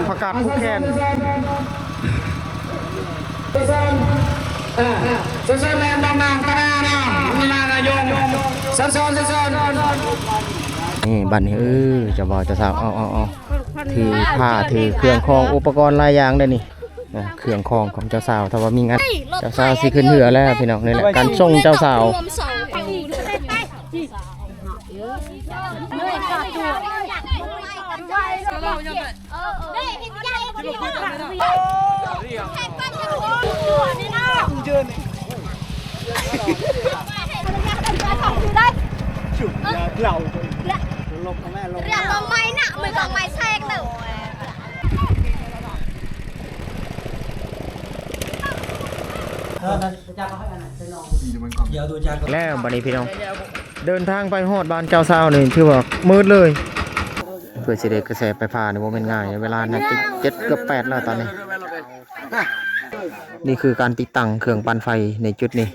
ປະກາດຜູກແຂນ ນີ້ບັດນີ້ ເອີ ເຈົ້າບ່າວເຈົ້າສາວ ເອົາ ເອົາ ເອົາ ຖືຜ້າ ຖືເຄື່ອງຂອງ ອຸປະກອນຫຼາຍຢ່າງເດ້ນີ້. ອ່າ ເຄື່ອງຂອງຂອງເຈົ້າສາວ ຖ້າວ່າມີງານ ເຈົ້າສາວຊິຂຶ້ນເຮືອແລ້ວພີ່ນ້ອງ. ນີ້ແຫຼະການສົ່ງເຈົ້າສາວ. ແລ້ວບັດນີ້ພີ່ນ້ອງ ເດີນທາງໄປຮອດບ້ານເຈົ້າສາວນີ້ຖືວ່າມືດເລີຍ ເພື່ອຊິໄດ້ກະແສໄຟຟ້ານີ້ບໍ່ແມ່ນງ່າຍ. ເວລານີ້ເຈັດ ເກືອບແປດແລ້ວຕອນນີ້. ນີ້ຄືການຕິດຕັ້ງເຄື່ອງປັ່ນໄຟໃນຈຸດນີ້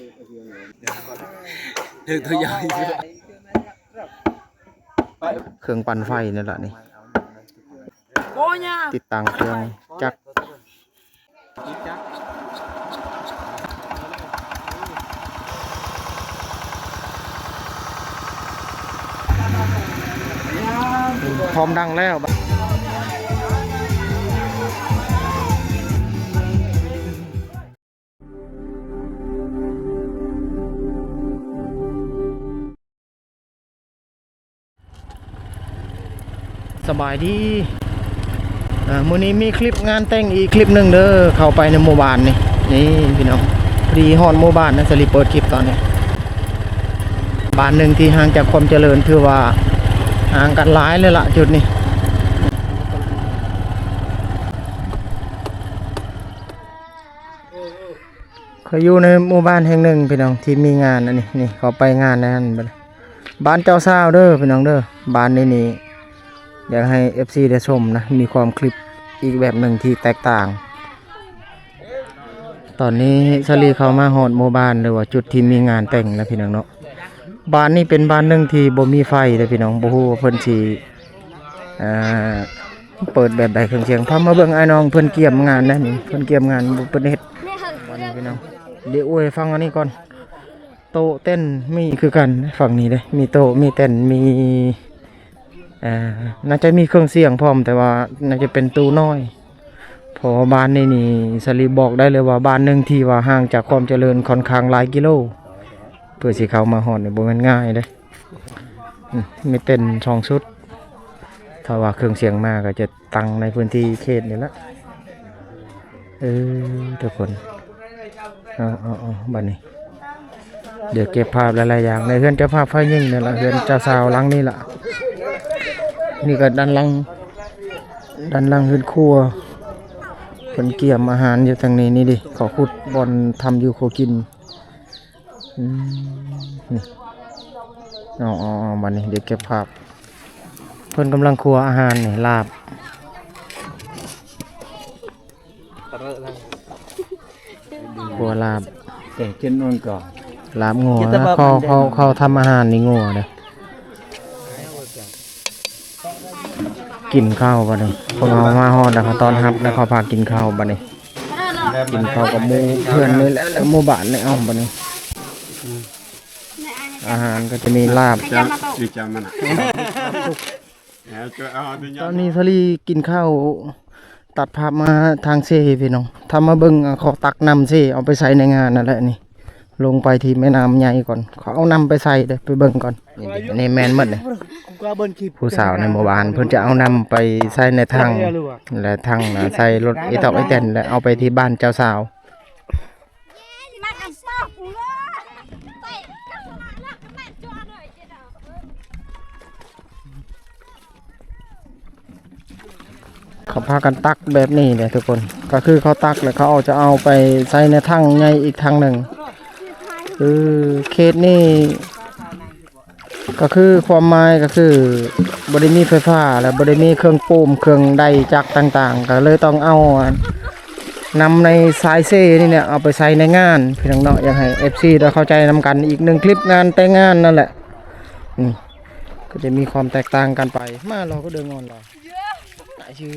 ເຄື່ອງປັ່ນໄຟນັ້ນລະນີ້ ຕິດຕັ້ງເຄື່ອງຈັກ. ພ້ອມດັງແລ້ວ. ສະບາຍດີ ອ່າ ມື້ນີ້ມີຄລິບງານແຕ່ງອີກຄລິບໜຶ່ງເດີ ເຂົ້າໄປໃນໝູ່ບ້ານນີ້ ນີ້ພີ່ນ້ອງ ພໍດີຮອດໝູ່ບ້ານນະ ສະລີເປີດຄລິບຕອນນີ້. ບ້ານໜຶ່ງທີ່ຫ່າງຈາກຄວາມຈະເລີນ ຖືວ່າຫ່າງກັນຫຼາຍເລີຍລະຈຸດນີ້. ເຄີຍຢູ່ໃນໝູ່ບ້ານແຫ່ງໜຶ່ງພີ່ນ້ອງ ທີ່ມີງານອັນນີ້ ນີ້ເຂົ້າໄປງານນັ້ນ ບ້ານເຈົ້າສາວເດີພີ່ນ້ອງເດີ. ບ້ານນີ້ນີ້ ຢາກໃຫ້ເອັຟຊີໄດ້ຊົມນະ ມີຄວາມຄລິບອີກແບບໜຶ່ງທີ່ແຕກຕ່າງ. ຕອນນີ້ສາລີເຂົ້າມາຮອດໝູ່ບ້ານ ຫຼືວ່າຈຸດທີ່ມີງານແຕ່ງແລ້ວພີ່ນ້ອງເນາະ. ບ້ານນີ້ເປັນບ້ານໜຶ່ງທີ່ບໍ່ມີໄຟເດີພີ່ນ້ອງ ບໍ່ຮູ້ວ່າເພິ່ນຊິ ອ່າ ເປີດແບບໃດເຄື່ອງສຽງ. ພາມາເບິ່ງອ້າຍນ້ອງເພິ່ນກຽມງານນະ ນີ້ເພິ່ນກຽມງານ ເພິ່ນເຮັດ ພີ່ນ້ອງ ດຽວອວຍໃຫ້ຟັງອັນນີ້ກ່ອນ. ໂຕະເຕັນມີຄືກັນຝັ່ງນີ້ເດ້ ມີໂຕະ ມີເຕັນ ມີ ອ່າ ໜ້າຈະມີເຄື່ອງສຽງພ້ອມ ແຕ່ວ່າໜ້າຈະເປັນຕູ້ນ້ອຍ ເພາະວ່າບ້ານນີ້ນີ້ ສາລີບອກໄດ້ເລີຍວ່າບ້ານໜຶ່ງທີ່ວ່າຫ່າງຈາກຄວາມຈະເລີນຂ້ອນຂ້າງຫຼາຍກິໂລ ເພື່ອຊິເຂົ້າມາຮອດນີ້ບໍ່ແມ່ນງ່າຍເດ້. ອືມ ມີເຕັນສອງຊຸດ ຖ້າວ່າເຄື່ອງສຽງມາກໍຈະຕັ້ງໃນພື້ນທີ່ເຂດນີ້ລະ. ເອີ ທຸກຄົນ ເອົາ ເອົາ ເອົາ ບັດນີ້ ດຽວເກັບພາບຫຼາຍໆຢ່າງ ໃນເຮືອນເຈົ້າພາບຝ່າຍຍິງນີ້ລະ ເຮືອນເຈົ້າສາວຫຼັງນີ້ລະ. ນີ້ກໍດ້ານຫຼັງ ດ້ານຫຼັງເຮືອນຄົວ ເພິ່ນກຽມອາຫານຢູ່ທາງນີ້. ນີ້ເດ້ ເຂົາຂຸດບ່ອນທຳຢູ່ຄົວກິນ. ອືມ ນີ້ ເອົາ ເອົາ ເອົາ ບັດນີ້ ດຽວເກັບພາບ ເພິ່ນກຳລັງຄົວອາຫານນີ້ ລາບ ຄົວລາບ ແກງກິນມັນກໍ ລາບງົວ ເຂົາ ເຂົາ ເຂົາທຳອາຫານໃຫ້ງົວເດ້. ກິນເຂົ້າບັດນີ້ ພວກເຮົາມາຮອດແລ້ວ ເຂົາຕ້ອນຮັບແລ້ວ ເຂົາພາກິນເຂົ້າບັດນີ້. ກິນເຂົ້າກັບໝູ່ເພື່ອນນີ້ແຫຼະ ໝູ່ບ້ານນີ້. ເອົາ ບັດນີ້ ອາຫານກໍຈະມີລາບ. ຕອນນີ້ສາລີກິນເຂົ້າ ຕັດພາບມາທາງເຊພີ່ນ້ອງ ຖ້າມາເບິ່ງ ເຂົາຕັກນ້ຳເຊເອົາໄປໃສ່ໃນງານນັ້ນແຫຼະນີ້. ລົງໄປທີ່ແມ່ນ້ຳໃຫຍ່ກ່ອນ ເຂົາເອົານ້ຳໄປໃສ່ເດ້ ໄປເບິ່ງກ່ອນ. ນີ້ ນີ້ແມ່ນໝົດນີ້ ຜູ້ສາວໃນໝູ່ບ້ານເພິ່ນຈະເອົານ້ຳໄປໃສ່ໃນຖັງ ແລະຖັງນະໃສ່ລົດອີຕອກອີແຕນ ແລະເອົາໄປທີ່ບ້ານເຈົ້າສາວ. ເຂົາພາກັນຕັກແບບນີ້ແຫຼະທຸກຄົນ ກໍຄືເຂົາຕັກແລ້ວເຂົາເອົາ ຈະເອົາໄປໃສ່ໃນຖັງໃຫຍ່ອີກຖັງໜຶ່ງ. ຄືເຂດນີ້ ກໍຄືຄວາມໝາຍກໍຄືບໍ່ໄດ້ມີໄຟຟ້າ ແລະບໍ່ໄດ້ມີເຄື່ອງປູມ ເຄື່ອງໄດຈັກຕ່າງໆ ກໍເລີຍຕ້ອງເອົາ ນຳໃນສາຍເຊນີ້ແຫຼະ ເອົາໄປໃສ່ໃນງານ ພີ່ນ້ອງເນາະ. ຢາກໃຫ້ເອັຟຊີໄດ້ເຂົ້າໃຈນຳກັນ ອີກໜຶ່ງຄລິບງານແຕ່ງງານນັ້ນແຫຼະ. ນີ້ ກໍຈະມີຄວາມແຕກຕ່າງກັນໄປ. ມາລໍກໍເດີງອນລໍ ໜ້າຊື່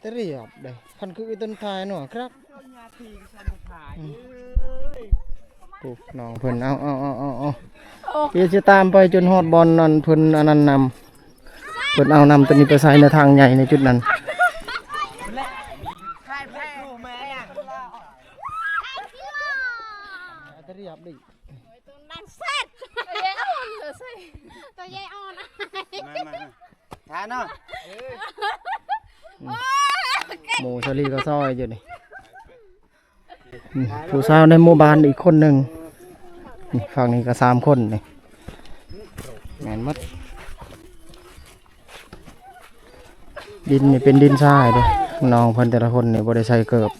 ຕະລຽບເດ້ ຄັນຄືອີຕົນທ້າຍເນາະ ຄັກ ອືມ ໂອ້ ນ້ອງເພິ່ນ ເອົາ ເອົາ ເອົາ ເອົາ ເອົາ ໂອ້ ດຽວຊິຕາມໄປຈົນຮອດບ່ອນອັນເພິ່ນອັນນັ້ນນຳ ເພິ່ນເອົານ້ຳໂຕນີ້ໄປໃສ່ໃນຖັງໃຫຍ່ໃນຈຸດນັ້ນ ຕະລຽບເດ້ ໂຕໃຫຍ່ອ່ອນ ໂຕໃຫຍ່ອ່ອນ ມາ ມາ ມາ ທ່າເນາະ ອືມ ໂອ້ຍ ໝູ່ສາລີກໍຊ່ອຍຢູ່ນີ້ ອືມ ຜູ້ສາວໃນໝູ່ບ້ານອີກຄົນໜຶ່ງ ນີ້ ຝັ່ງນີ້ກໍສາມຄົນນີ້ ແມ່ນໝົດ. ດິນນີ້ເປັນດິນຊາຍເດ້ ນ້ອງເພິ່ນແຕ່ລະຄົນນີ້ບໍ່ໄດ້ໃສ່ເກີບ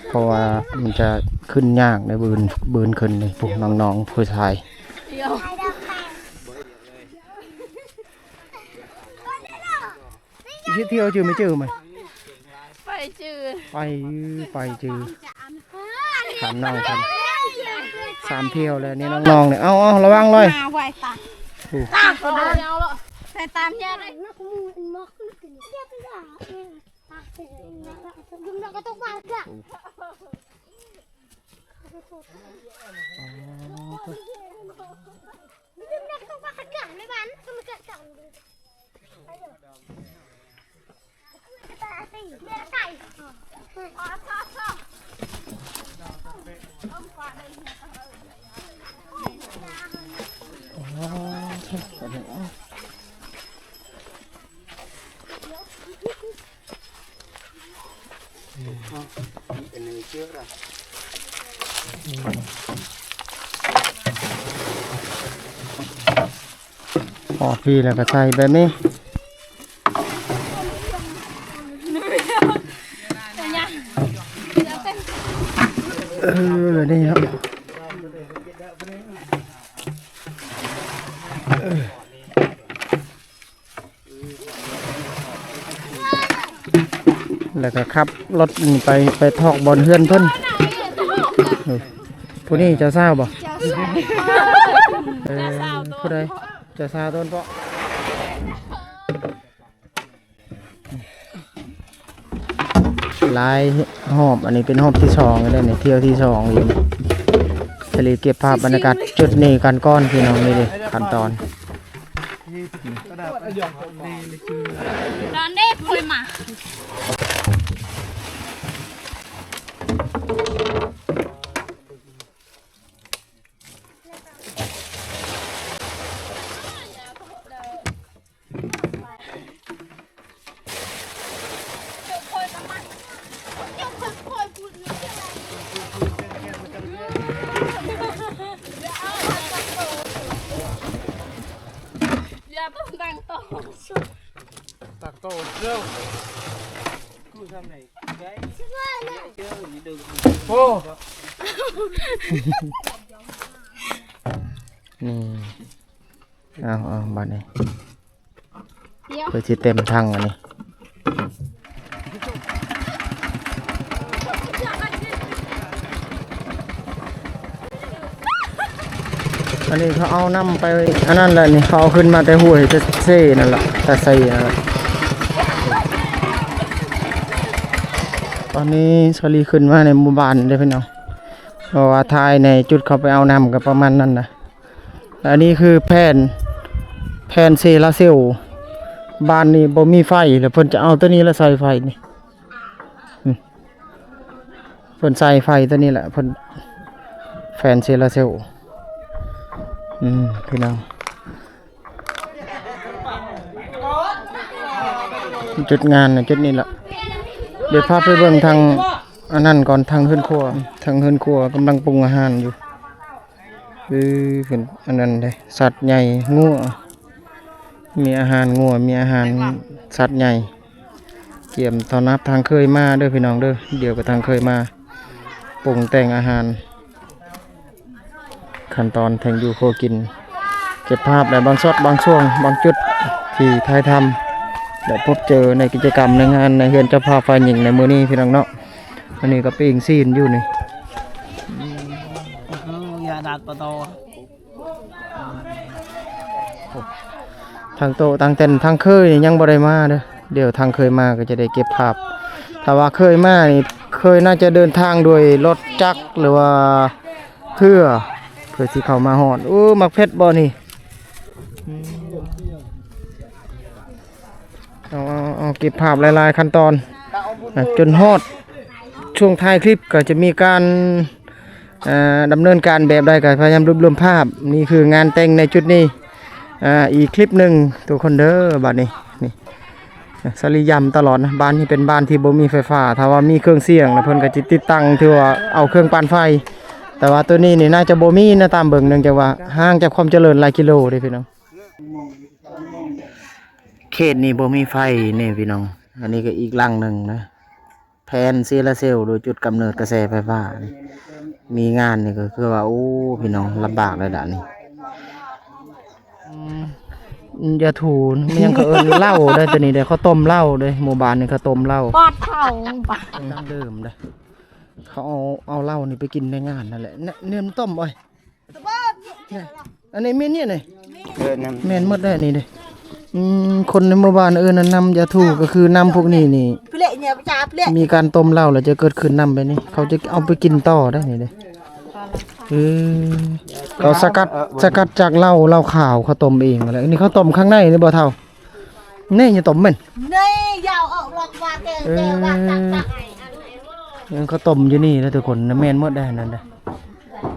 ເພາະວ່າມັນຈະຂຶ້ນຍາກໃນບືນ ບືນຂຶ້ນນີ້ ພວກນ້ອງໆຜູ້ຊາຍ ເຮັດທ່ຽວຈື່ໄມ່ຈື່ໄໝ ໄປຈື່ ໄປ ໄປຈື່ ຖາມນ້ອງເພິ່ນ ສາມທ່ຽວແລ້ວນີ້ ນ້ອງໆນີ້ ເອົາໆ ລະວັງເລີຍ ມາໄວຕາ ໂອ້ ຕາມ ເອົາເອົາ ໃສ່ຕາມແຍກເລີຍ ພໍດີແລ້ວກໍໃສ່ແບບນີ້ ເອີ ແບບນີ້ເນາະ. ແລ້ວກໍຂັບລົດນີ້ໄປ ໄປຖອກບ່ອນເຮືອນເພິ່ນ. ເອີ ຜູ້ນີ້ເຈົ້າສາວບໍ່? ເອີ ຜູ້ໃດ? ເຈົ້າສາວຕົ້ນເປາະ. ຫຼາຍຮອບ ອັນນີ້ເປັນຮອບທີສອງແລ້ວນີ້ ທ່ຽວທີສອງຢູ່ນີ້. ສາລີເກັບພາບບັນຍາກາດຈຸດນີ້ກັນກ່ອນພີ່ນ້ອງ. ນີ້ເດ້ຂັ້ນຕອນ. ດອນເດ້ ໂພຍມາ. ໂອ້ ນີ້ ເອົາ ເອົາ ບາດນີ້ ດຽວ ເພື່ອຊິເຕັມຖັງອັນນີ້. ອັນນີ້ເຂົາເອົານ້ຳໄປອັນນັ້ນແຫຼະນີ້ ເຂົາເອົາຂຶ້ນມາແຕ່ຫ້ວຍຕາເຊນັ້ນລະ ຕາເຊນັ້ນລະ. ຕອນນີ້ສາລີຂຶ້ນມາໃນໝູ່ບ້ານເດ້ພີ່ນ້ອງ ເພາະວ່າຖ່າຍໃນຈຸດເຂົາໄປເອົານ້ຳກໍປະມານນັ້ນນະ. ອັນນີ້ຄືແຜ່ນ ແຜ່ນໂຊລາເຊວ. ບ້ານນີ້ບໍ່ມີໄຟ ແລ້ວເພິ່ນຈະເອົາໂຕນີ້ລະໃສ່ໄຟນີ້. ເພິ່ນໃສ່ໄຟໂຕນີ້ແຫຼະ ເພິ່ນ ແຜ່ນໂຊລາເຊວ. ອືມ ພີ່ນ້ອງ ຈຸດງານນະ ຈຸດນີ້ລະ. ດຽວພາໄປເບິ່ງທາງອັນນັ້ນກ່ອນ ທາງເຮືອນຄົວ. ທາງເຮືອນຄົວກຳລັງປຸງອາຫານຢູ່. ຄືເພິ່ນອັນນັ້ນເດ້ ສັດໃຫຍ່ ງົວ ມີອາຫານງົວ ມີອາຫານສັດໃຫຍ່. ກຽມຕ້ອນຮັບທາງເຄີຍມາເດີພີ່ນ້ອງເດີ. ດຽວກໍທາງເຄີຍມາປຸງແຕ່ງອາຫານ ຂັ້ນຕອນແຕ່ງຢູ່ຄົວກິນ. ເກັບພາບໄດ້ບາງຊັອດບາງຊ່ວງບາງຈຸດທີ່ຖ່າຍທຳ ແລະ ພົບເຈີໃນກິດຈະກຳໃນງານໃນເຮືອນເຈົ້າພາບຝ່າຍຍິງໃນມື້ນີ້ພີ່ນ້ອງເນາະ. ອັນນີ້ກໍປີ້ງຊີ້ນຢູ່ນີ້. ເອີ ຢ່າດາດປະຕໍ. ທາງໂຕະ ທາງເຕັນ ທາງເຄີຍນີ້ຍັງບໍ່ໄດ້ມາເດີ້. ດຽວທາງເຄີຍມາກໍຈະໄດ້ເກັບພາບ. ຖ້າວ່າເຄີຍມານີ້ ເຄີຍໜ້າຈະເດີນທາງດ້ວຍລົດຈັກ ຫຼືວ່າເຮືອ ເພື່ອຊິເຂົ້າມາຮອດ. ໂອ້ ໝາກເຜັດບໍ່ນີ້? ອືມ ເອົາ ເອົາ ເອົາ ເກັບພາບຫຼາຍໆຂັ້ນຕອນ ອ່າ ຈົນຮອດຊ່ວງທ້າຍຄລິບ ກໍຈະມີການ ອ່າ ດຳເນີນການແບບໃດ ກໍພະຍາຍາມລວບລວມພາບ. ນີ້ຄືງານແຕ່ງໃນຈຸດນີ້ ອ່າ ອີກຄລິບໜຶ່ງທຸກຄົນເດີ້. ບັດນີ້ ນີ້ ສະລິຢ້ຳຕະຫຼອດນະ. ບ້ານນີ້ເປັນບ້ານທີ່ບໍ່ມີໄຟຟ້າ. ຖ້າວ່າມີເຄື່ອງສຽງນະ ເພິ່ນກໍຈະຕິດຕັ້ງ ຖືວ່າເອົາເຄື່ອງປັ່ນໄຟ. ແຕ່ວ່າໂຕນີ້ນີ້ໜ້າຈະບໍ່ມີນະ ຕາມເບິ່ງ ເນື່ອງຈາກວ່າຫ່າງຈາກຄວາມຈະເລີນຫຼາຍກິໂລເດ້ພີ່ນ້ອງ. ເຂດນີ້ບໍ່ມີໄຟນີ້ພີ່ນ້ອງ. ອັນນີ້ກໍອີກຫຼັງໜຶ່ງນະ ແຜນໂຊລາເຊວ ໂດຍຈຸດກຳເນີດກະແສໄຟຟ້ານີ້. ມີງານນີ້ກໍຄືວ່າ ໂອ້ ພີ່ນ້ອງ ລຳບາກແລ້ວດານີ້. ອືມ ຢາຖູ ມັນຍັງເຂົາເອີ້ນເຫຼົ້າເດ້ ໂຕນີ້ເດ້ ເຂົາຕົ້ມເຫຼົ້າເດ້. ໝູ່ບ້ານນີ້ເຂົາຕົ້ມເຫຼົ້າ ປອດເຂົາ ດັ່ງເດີມເດ້. ເຂົາເອົາ ເອົາເຫຼົ້ານີ້ໄປກິນໃນງານນັ້ນແຫຼະ. ເນ ເນີມຕົ້ມ ໂອ້ຍ ອັນນີ້ແມ່ນນີ້ນີ້ ເອີ ນັ້ນ ແມ່ນໝົດແລ້ວນີ້ເດ້. ອືມ ຄົນໃນໝູ່ບ້ານເອີ້ນວ່ານ້ຳຢາຖູ ກໍຄືນ້ຳພວກນີ້ນີ້ ມີການຕົ້ມເຫຼົ້າແລ້ວຈະເກີດຂຶ້ນນ້ຳແບບນີ້ ເຂົາຈະເອົາໄປກິນຕໍ່ໄດ້ນີ້ເດ້. ເອີ ເຂົາສະກັດ ສະກັດຈາກເຫຼົ້າ ເຫຼົ້າຂາວ ເຂົາຕົ້ມເອງແລ້ວ. ອັນນີ້ເຂົາຕົ້ມຂ້າງໃນນີ້ບໍ່ເຖົ້າ? ນີ້ຢ່າຕົ້ມແມ່ນ ນີ້ຢາວອອກລັອກວ່າແກ ເອີ ແກວ່າຕັກ ຕັກ ເອີ ເຂົາຕົ້ມຢູ່ນີ້ນະທຸກຄົນນະ. ແມ່ນໝົດໄດ໋ນັ້ນນະ.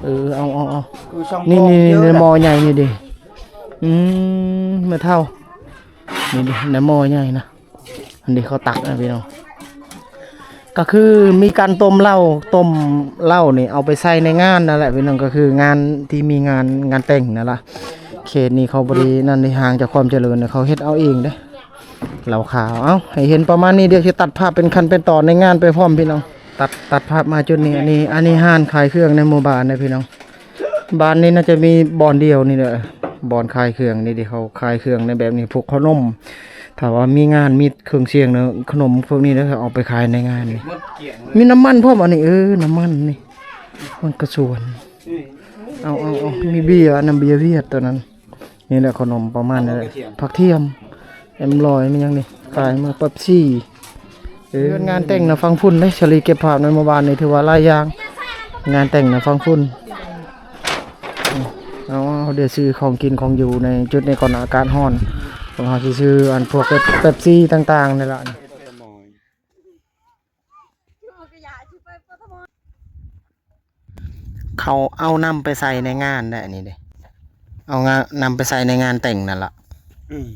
ເອີ ເອົາ ເອົາ ເອົາ ຄືຊ່ອງ ນີ້ ນີ້ ນີ້ ເຢີ ນີ້ ໝໍ້ໃຫຍ່ນີ້ເດ້. ອືມ ແມ່ເຖົ້າ ນີ້ເດ້ ໃນໝໍ້ໃຫຍ່ນະ. ອັນນີ້ເຂົາຕັກນະພີ່ນ້ອງ ກໍຄືມີການຕົ້ມເຫຼົ້າ ຕົ້ມເຫຼົ້ານີ້ເອົາໄປໃສ່ໃນງານນັ້ນແຫຼະພີ່ນ້ອງ. ກໍຄືງານທີ່ມີງານ ງານແຕ່ງນັ້ນລະ. ເຂດນີ້ເຂົາບໍ່ໄດ້ນັ້ນເດ້ ຫ່າງຈາກຄວາມຈະເລີນ ເຂົາເຮັດເອົາເອງເດ້ ເຫຼົ້າຂາວ. ເອົາ ໃຫ້ເຫັນປະມານນີ້ ດຽວຊິຕັດພາບເປັນຂັ້ນເປັນຕອນໃນງານໄປພ້ອມພີ່ນ້ອງ. ຕັດ ຕັດພາບມາຈຸດນີ້ ອັນນີ້ ອັນນີ້ຮ້ານຂາຍເຄື່ອງໃນໝູ່ບ້ານເດ້ພີ່ນ້ອງ. ບ້ານນີ້ໜ້າຈະມີບ່ອນດຽວນີ້ແຫຼະ ບ່ອນຂາຍເຄື່ອງນີ້ເດ້ ເຂົາຂາຍເຄື່ອງໃນແບບນີ້ ພວກເຂົ້າໜົມ. ຖ້າວ່າມີງານ ມີເຄື່ອງສຽງເນາະ ເຂົ້າໜົມພວກນີ້ເດ້ ເອົາໄປຂາຍໃນງານນີ້. ມີນ້ຳມັນພ້ອມ ອັນນີ້ ເອີ ນ້ຳມັນນີ້ ມັນກະຊວນ. ເອົາ ເອົາ ເອົາ ມີເບຍ ອັນນັ້ນເບຍຫວຽດ ໂຕນັ້ນ. ນີ້ແຫຼະ ເຂົ້າໜົມປະມານນີ້ແຫຼະ. ຜັກທຽມ ເອັມຮ້ອຍ ມີຫຍັງນີ້ ຂາຍມາ ເປັບຊີ. ເອີ ງານແຕ່ງນະ ຟັງພຸ້ນເດ້. ສາລີເກັບພາບໃນໝູ່ບ້ານນີ້ ຖືວ່າຫຼາຍຢ່າງ ງານແຕ່ງນະ ຟັງພຸ້ນ. ເອົາ ເອົາ ດຽວຊື້ຂອງກິນຂອງຢູ່ໃນຈຸດນີ້ກ່ອນ ອາກາດຮ້ອນ. ພວກເຮົາຊິຊື້ອັນພວກເປັບ ເປັບຊີຕ່າງໆນີ້ລະ. ເຂົາເອົານຳໄປໃສ່ໃນງານໄດ໋ ອັນນີ້ເດ້ ເອົາງາ ນຳໄປໃສ່ໃນງານແຕ່ງນັ້ນລະ. ອືມ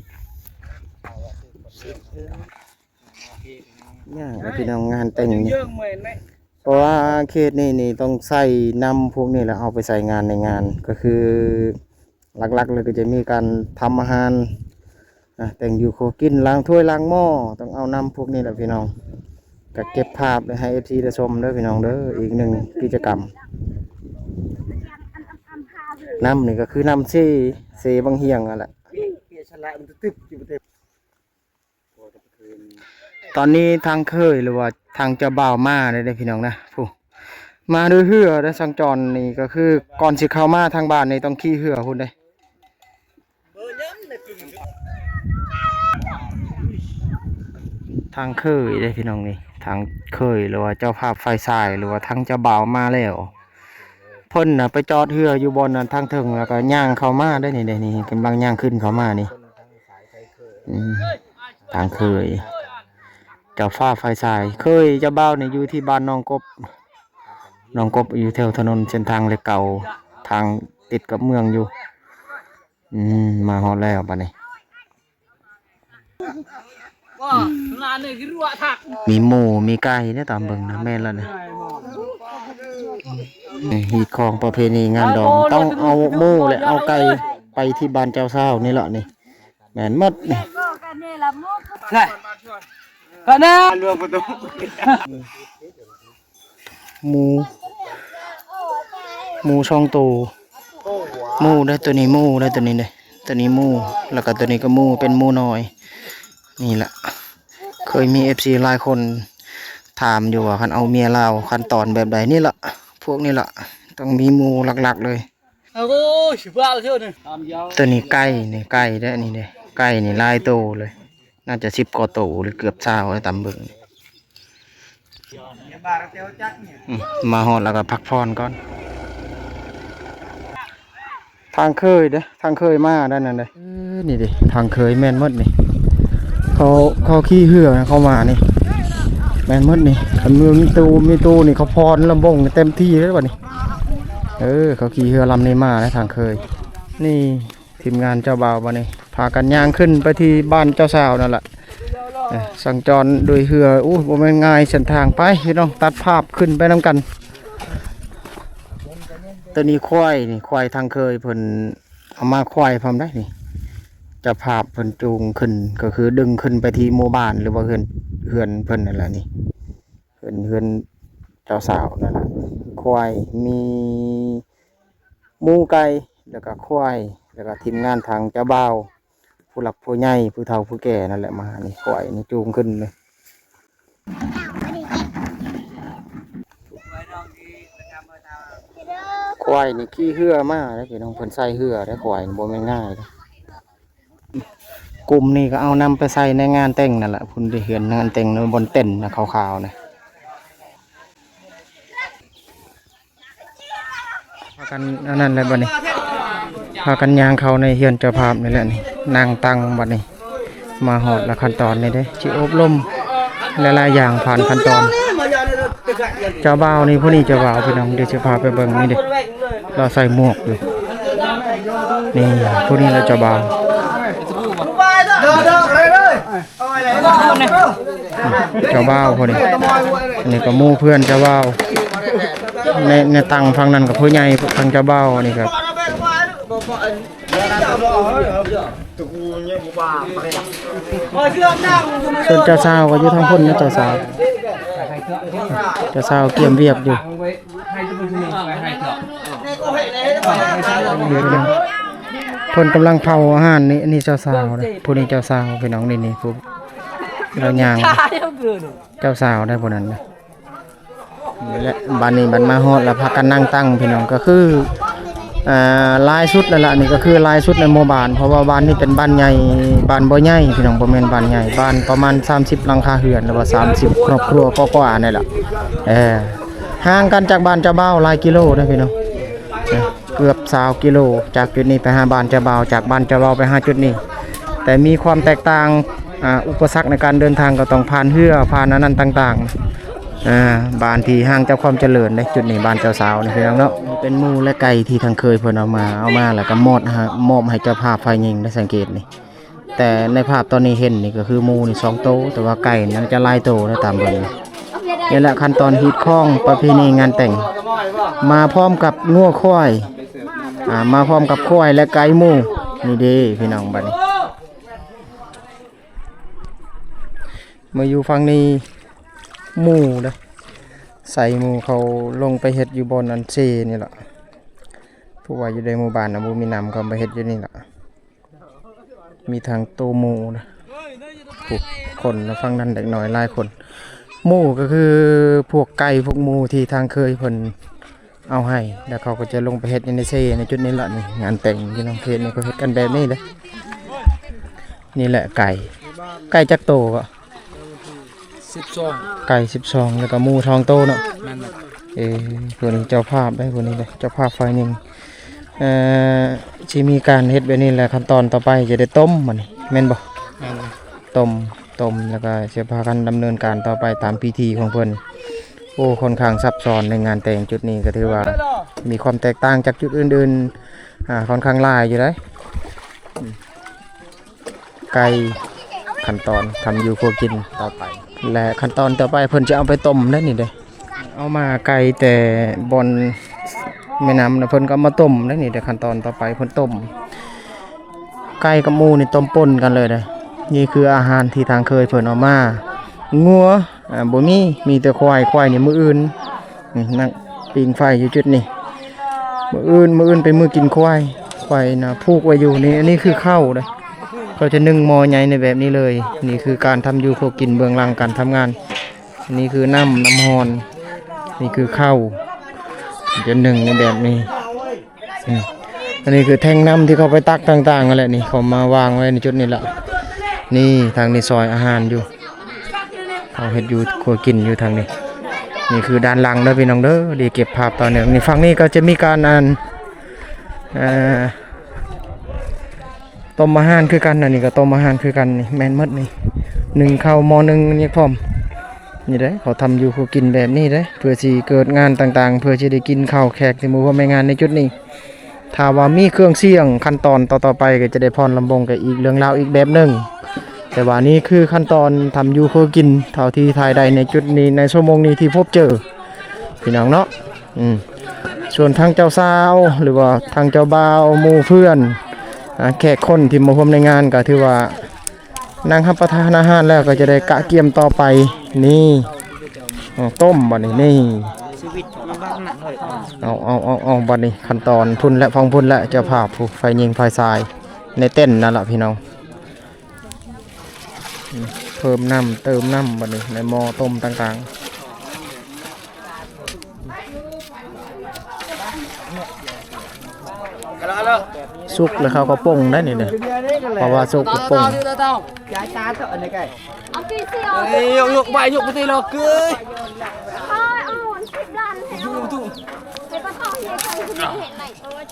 ຍາກລະພີ່ນ້ອງ ງານແຕ່ງນີ້ ເພາະວ່າເຂດນີ້ນີ້ຕ້ອງໃຊ້ນ້ຳພວກນີ້ລະ ເອົາໄປໃສ່ງານໃນງານ ກໍຄື ຫຼັກໆເລີຍກໍຈະມີການທຳອາຫານ ອ່າ ແຕ່ງຢູ່ຄົວກິນ ລ້າງຖ້ວຍລ້າງໝໍ້ ຕ້ອງເອົານ້ຳພວກນີ້ແຫຼະພີ່ນ້ອງ. ກໍເກັບພາບໄວ້ໃຫ້ເອັຟຊີໄດ້ຊົມເດີພີ່ນ້ອງເດີ ອີກໜຶ່ງກິດຈະກຳ. ນ້ຳນີ້ກໍຄືນ້ຳເຊ ເຊບັງຫຽງຫັ້ນແຫຼະ. ຕອນນີ້ທາງເຂີຍ ຫຼືວ່າທາງເຈົ້າບ່າວມາແລ້ວເດ້ພີ່ນ້ອງນະ ຜູ້ ມາດ້ວຍເຮືອເດ້. ສັນຈອນນີ້ກໍຄືກ່ອນຊິເຂົ້າມາທາງບ້ານນີ້ຕ້ອງຂີ່ເຮືອພຸ້ນເດ້. ທາງເຂີຍເດ້ພີ່ນ້ອງນີ້ ທາງເຂີຍ ຫຼືວ່າເຈົ້າພາບຝ່າຍຊາຍ ຫຼືວ່າທາງເຈົ້າບ່າວມາແລ້ວ. ເພິ່ນນະໄປຈອດເຮືອຢູ່ບ່ອນນັ້ນທາງເທິງ ແລ້ວກໍຍ່າງເຂົ້າມາໄດ້ນີ້ເດ້ ນີ້ກຳລັງຍ່າງຂຶ້ນເຂົ້າມານີ້. ອືມ ທາງເຂີຍ ເຈົ້າຟ້າຝ່າຍຊາຍ ເຂີຍເຈົ້າບ່າວນີ້ຢູ່ທີ່ບ້ານໜອງກົບ ໜອງກົບ ຢູ່ແຖວຖະໜົນເສັ້ນທາງເລກເກົ້າ ທາງຕິດກັບເມືອງຢູ່. ອືມ ມາຮອດແລ້ວບັດນີ້. ມີໝູ ມີໄກ່ເດ້ ຕາມເບິ່ງນະ ແມ່ນແລ້ວນະ. ຮີດຄອງປະເພນີງານດອງ ຕ້ອງເອົາໝູ ແລະ ເອົາໄກ່ໄປທີ່ບ້ານເຈົ້າສາວນີ້ລະນີ້ ແມ່ນໝົດນີ້. ນະ ກະນະ ໝູ ໝູສອງໂຕ ໝູເດ້ ໂຕນີ້ໝູເດ້ ໂຕນີ້ເດ້ ໂຕນີ້ໝູ ແລ້ວກໍໂຕນີ້ກໍໝູ ເປັນໝູນ້ອຍ. ນີ້ລະ ເຄີຍມີເອັຟຊີຫຼາຍຄົນຖາມຢູ່ວ່າ ຄັນເອົາເມຍລາວຂັ້ນຕອນແບບໃດ? ນີ້ລະ ພວກນີ້ລະ ຕ້ອງມີໝູຫຼັກໆເລີຍ. ໂອ້ຍ ຊິບ້າເທື່ອນີ້. ຕົວນີ້ໄກ່ນີ້ ໄກ່ເດ້ ນີ້ເດ້ ໄກ່ນີ້ຫຼາຍໂຕເລີຍ ໜ້າຈະສິບກວ່າໂຕ ຫຼືເກືອບຊາວແລ້ວ ຕາມເບິ່ງ. ອືມ ມາຮອດແລ້ວກໍພັກຜ່ອນກ່ອນ. ທາງເຄີຍເດ້ ທາງເຄີຍມາດ້ານນັ້ນເດ້. ເອີ ນີ້ເດ້ ທາງເຄີຍແມ່ນໝົດນີ້. ເຂົາ ເຂົາຂີ່ເຮືອເຂົ້າມານີ້ ແມ່ນໝົດນີ້. ຄັນມີຕູ້ ມີຕູ້ນີ້ ເຂົາຜ່ອນລຳບົງເຕັມທີ່ເລີຍບັດນີ້. ເອີ ເຂົາຂີ່ເຮືອລຳນີ້ມາແລ້ວ ທາງເຄີຍ. ນີ້ທີມງານເຈົ້າບ່າວບັດນີ້ ພາກັນຍ່າງຂຶ້ນໄປທີ່ບ້ານເຈົ້າສາວນັ້ນລະ. ເອີ ສັນຈອນໂດຍເຮືອ ໂອ້ ບໍ່ແມ່ນງ່າຍເສັ້ນທາງ. ໄປພີ່ນ້ອງ ຕັດພາບຂຶ້ນໄປນຳກັນ. ຕົວນີ້ຄວາຍນີ້ ຄວາຍທາງເຄີຍເພິ່ນເອົາມາ ຄວາຍພ້ອມໄດ໋ນີ້. ເຈົ້າພາບເພິ່ນຈູງຂຶ້ນ ກໍຄືດຶງຂຶ້ນໄປທີ່ໝູ່ບ້ານ ຫຼືວ່າເຮືອນ ເຮືອນເພິ່ນນັ້ນລະນີ້. ເຮືອນ ເຮືອນເຈົ້າສາວນັ້ນລະ. ຄວາຍ ມີໝູ ໄກ່ ແລ້ວກໍຄວາຍ ແລ້ວກໍທີມງານທາງເຈົ້າບ່າວ ຜູ້ຫຼັກຜູ້ໃຫຍ່ ຜູ້ເຖົ້າຜູ້ແກ່ນັ້ນແຫຼະ ມານີ້. ຄວາຍນີ້ຈູງຂຶ້ນເລີຍ. ຄວາຍນີ້ຂີ່ເຮືອມາເດ້ພີ່ນ້ອງ ເພິ່ນໃສ່ເຮືອເດ້. ຄວາຍນີ້ບໍ່ແມ່ນງ່າຍເດ້. ກຸ່ມນີ້ກໍເອົານຳໄປໃສ່ໃນງານແຕ່ງນັ້ນລະ ພຸ້ນເດ້ ເຮືອນງານແຕ່ງ ບ່ອນເຕັ້ນນະ ຂາວໆນະ. ພາກັນອັນນັ້ນແຫຼະບັດນີ້ ພາກັນຍ່າງເຂົ້າໃນເຮືອນເຈົ້າພາບນີ້ແຫຼະນີ້ ນັ່ງຕັ້ງບັດນີ້. ມາຮອດລະຂັ້ນຕອນນີ້ເດ້ ຊິອົບຮົມຫຼາຍໆຢ່າງ ຜ່ານຂັ້ນຕອນ. ເຈົ້າບ່າວນີ້ ຜູ້ນີ້ເຈົ້າບ່າວພີ່ນ້ອງ ດຽວຊິພາໄປເບິ່ງ. ນີ້ເດ້ ລາວໃສ່ໝວກຢູ່ ນີ້ ຜູ້ນີ້ລະເຈົ້າບ່າວ. ເຈົ້າບ່າວຜູ້ນີ້ ອັນນີ້ກໍໝູ່ເພື່ອນເຈົ້າບ່າວ ໃນ ໃນຕັ່ງຝັ່ງນັ້ນກໍຜູ້ໃຫຍ່ ທາງເຈົ້າບ່າວ ອັນນີ້ກໍ ສ່ວນເຈົ້າສາວກໍຢູ່ທາງພຸ້ນນະ ເຈົ້າສາວ ເຈົ້າສາວກຽມວຽກຢູ່. ເພິ່ນກຳລັງເຜົາອາຫານນີ້ ອັນນີ້ເຈົ້າສາວເດ້ ຜູ້ນີ້ເຈົ້າສາວພີ່ນ້ອງ. ນີ້ ນີ້ ຜູ້ລາວຍ່າງ ເຈົ້າສາວໄດ໋ຜູ້ນັ້ນນະ. ນີ້ແຫຼະ ບາດນີ້ບັດມາຮອດລະພາກັນນັ່ງຕັ້ງພີ່ນ້ອງ ກໍຄື ອ່າ ຫຼາຍສຸດແລ້ວລະ ນີ້ກໍຄືຫຼາຍສຸດໃນໝູ່ບ້ານ ເພາະວ່າບ້ານນີ້ເປັນບ້ານໃຫຍ່ ບ້ານບໍ່ໃຫຍ່ພີ່ນ້ອງ ບໍ່ແມ່ນບ້ານໃຫຍ່ ບ້ານປະມານສາມສິບຫຼັງຄາເຮືອນ ຫຼືວ່າສາມສິບຄອບຄົວກວ່າໆນີ້ແຫຼະ. ເອີ ຫ່າງກັນຈາກບ້ານເຈົ້າບ່າວຫຼາຍກິໂລເດ້ພີ່ນ້ອງ ເກືອບຊາວກິໂລ ຈາກຈຸດນີ້ໄປຫາບ້ານເຈົ້າບ່າວ ຈາກບ້ານເຈົ້າບ່າວໄປຫາຈຸດນີ້. ແຕ່ມີຄວາມແຕກຕ່າງ ອ່າ ອຸປະສັກໃນການເດີນທາງກໍຕ້ອງຜ່ານເຮືອ ຜ່ານອັນນັ້ນຕ່າງໆ ອ່າ ບ້ານທີ່ຫ່າງຈາກຄວາມຈະເລີນເດ້ ຈຸດນີ້ ບ້ານເຈົ້າສາວນີ້ພີ່ນ້ອງເນາະ. ເປັນໝູ ແລະ ໄກ່ທີ່ທາງເຄີຍເພິ່ນເອົາມາ ເອົາມາແລ້ວກໍມອບໃຫ້ ມອບໃຫ້ເຈົ້າພາບຝ່າຍຍິງໄດ້ສັງເກດນີ້. ແຕ່ໃນພາບຕອນນີ້ເຫັນນີ້ກໍຄືໝູນີ້ສອງໂຕ ແຕ່ວ່າໄກ່ນັ້ນຈະຫຼາຍໂຕນະ ຕາມເບິ່ງ. ນີ້ແຫຼະຂັ້ນຕອນຮີດຄອງປະເພນີງານແຕ່ງ ມາພ້ອມກັບງົວຄວາຍ ອ່າ ມາພ້ອມກັບຄວາຍ ແລະ ໄກ່ໝູ. ນີ້ເດ້ພີ່ນ້ອງ ບາດນີ້ ມາຢູ່ຝັ່ງນີ້ໝູເດ້ ໃສ່ໝູເຂົາລົງໄປເຮັດຢູ່ບ່ອນອັນເຊນີ້ລະ ເພາະວ່າຢູ່ໃນໝູ່ບ້ານນະບໍ່ມີນ້ຳ ເຂົາມາເຮັດຢູ່ນີ້ລະ. ມີທັງໂຕໝູນະ ຜູ້ຄົນນະ ຝັ່ງນັ້ນເດັກນ້ອຍຫຼາຍຄົນ. ໝູກໍຄືພວກໄກ່ພວກໝູທີ່ທາງເຄີຍເພິ່ນ ເອົາໃຫ້ ແລ້ວເຂົາກໍຈະລົງໄປເຮັດຢູ່ໃນເຊໃນຈຸດນີ້ລະ. ນີ້ງານແຕ່ງຢູ່ນຳເຂດນີ້ ເຂົາເຮັດກັນແບບນີ້ເດ້. ນີ້ແຫຼະໄກ່ ໄກ່ຈັກໂຕກໍ ສິບສອງ ໄກ່ສິບສອງ ແລ້ວກໍໝູສອງໂຕເນາະ. ແມ່ນແຫຼະ. ເອີ ຜູ້ນີ້ເຈົ້າພາບເດ້ ຜູ້ນີ້ເດ້ ເຈົ້າພາບຝ່າຍຍິງ. ເອີ ຊິມີການເຮັດແບບນີ້ແຫຼະ ຂັ້ນຕອນຕໍ່ໄປຈະໄດ້ຕົ້ມ ບັດນີ້ແມ່ນບໍ່? ແມ່ນແຫຼະ. ຕົ້ມ ຕົ້ມ ແລ້ວກໍຊິພາກັນດຳເນີນການຕໍ່ໄປຕາມພິທີຂອງເພິ່ນ. ໂອ້ ຄ່ອນຂ້າງຊັບຊ້ອນໃນງານແຕ່ງຈຸດນີ້ ກໍຖືວ່າມີຄວາມແຕກຕ່າງຈາກຈຸດອື່ນໆ ອ່າ ຄ່ອນຂ້າງຫຼາຍຢູ່ເດ້. ໄກ່ ຂັ້ນຕອນທຳຢູ່ຄົວກິນຕໍ່ໄປ ແລະ ຂັ້ນຕອນຕໍ່ໄປເພິ່ນຈະເອົາໄປຕົ້ມເດ້ນີ້ເດ້. ເອົາມາໄກ່ແຕ່ບ່ອນແມ່ນ້ຳນະ ເພິ່ນກໍເອົາມາຕົ້ມເດ້ນີ້ເດ້. ຂັ້ນຕອນຕໍ່ໄປເພິ່ນຕົ້ມ ໄກ່ກັບໝູນີ້ຕົ້ມປົນກັນເລີຍເດ້. ນີ້ຄືອາຫານທີ່ທາງເຄີຍເພິ່ນເອົາມາ. ງົວ ອ່າ ບໍ່ມີ ມີແຕ່ຄວາຍ ຄວາຍນີ້ມື້ອື່ນ. ນີ້ນັ່ງປີ້ງໄຟຢູ່ຈຸດນີ້ ມື້ອື່ນ ມື້ອື່ນເປັນມື້ກິນຄວາຍ. ຄວາຍນະຜູກໄວ້ຢູ່ນີ້. ອັນນີ້ຄືເຂົ້າເດ້ ເຂົາຈະໜຶ້ງໝໍ້ໃຫຍ່ໃນແບບນີ້ເລີຍ. ນີ້ຄືການທຳຢູ່ຄົວກິນ ເບື້ອງຫຼັງການທຳງານ. ນີ້ຄືນ້ຳ ນ້ຳຮ້ອນ. ນີ້ຄືເຂົ້າ ຈະໜຶ້ງໃນແບບນີ້. ອືມ ອັນນີ້ຄືແທ່ງນ້ຳທີ່ເຂົາໄປຕັກຕ່າງໆຫັ້ນແຫຼະ ນີ້ເຂົາມາວາງໄວ້ໃນຈຸດນີ້ລະ. ນີ້ທາງນີ້ຊອຍອາຫານຢູ່ ເຂົາເຮັດຢູ່ຄົວກິນຢູ່ທາງນີ້. ນີ້ຄືດ້ານຫຼັງເດີພີ່ນ້ອງເດີ ທີ່ເກັບພາບຕໍ່ເນື່ອງ. ນີ້ຝັ່ງນີ້ກໍຈະມີການ ອັນ ເອີ ຕົ້ມອາຫານຄືກັນ ອັນນີ້ກໍຕົ້ມອາຫານຄືກັນ ນີ້ແມ່ນໝົດນີ້ ໜຶ້ງເຂົ້າໝໍ້ໜຶ່ງ ນີ້ພ້ອມ. ນີ້ເດ້ ເຂົາທຳຢູ່ຄົວກິນແບບນີ້ເດ້ ເພື່ອຊິເກີດງານຕ່າງໆ ເພື່ອຊິໄດ້ກິນເຂົ້າແຂກທີ່ມາຮ່ວມໃນງານໃນຈຸດນີ້. ຖ້າວ່າມີເຄື່ອງສຽງ ຂັ້ນຕອນຕໍ່ໆໄປກໍຈະໄດ້ຟ້ອນລຳວົງ ກໍອີກເລື່ອງລາວອີກແບບໜຶ່ງ. ແຕ່ວ່ານີ້ຄືຂັ້ນຕອນທຳຢູ່ຄົວກິນ ເທົ່າທີ່ຖ່າຍໄດ້ໃນຈຸດນີ້ ໃນຊົ່ວໂມງນີ້ທີ່ພົບເຈີ ພີ່ນ້ອງເນາະ. ອືມ ສ່ວນທາງເຈົ້າສາວ ຫຼືວ່າທາງເຈົ້າບ່າວ ໝູ່ເພື່ອນ ອາ ແຂກຄົນທີ່ມາຮ່ວມໃນງານ ກໍຖືວ່ານັ່ງຮັບປະທານອາຫານແລ້ວ ກໍຈະໄດ້ກະກຽມຕໍ່ໄປ. ນີ້ ອາ ຕົ້ມບັດນີ້ ນີ້ ເອົາ ເອົາ ເອົາ ເອົາ ບັດນີ້ຂັ້ນຕອນພຸ້ນແຫຼະ ຝັ່ງພຸ້ນແຫຼະ ເຈົ້າພາບຜູ້ ຝ່າຍຍິງຝ່າຍຊາຍ ໃນເຕັນນັ້ນລະພີ່ນ້ອງ. ເພີ່ມນ້ຳເຕີມນ້ຳບັດນີ້ ໃນໝໍ້ຕົ້ມຕ່າງໆ. ສຸກແລ້ວເຂົາກໍປົງໄດ້ນີ້ເດ້ ເພາະວ່າສຸກກໍປົງ. ເອີຍ ຍົກ ຍົກໄປ ຍົກໄປຕິລອກເອີຍ.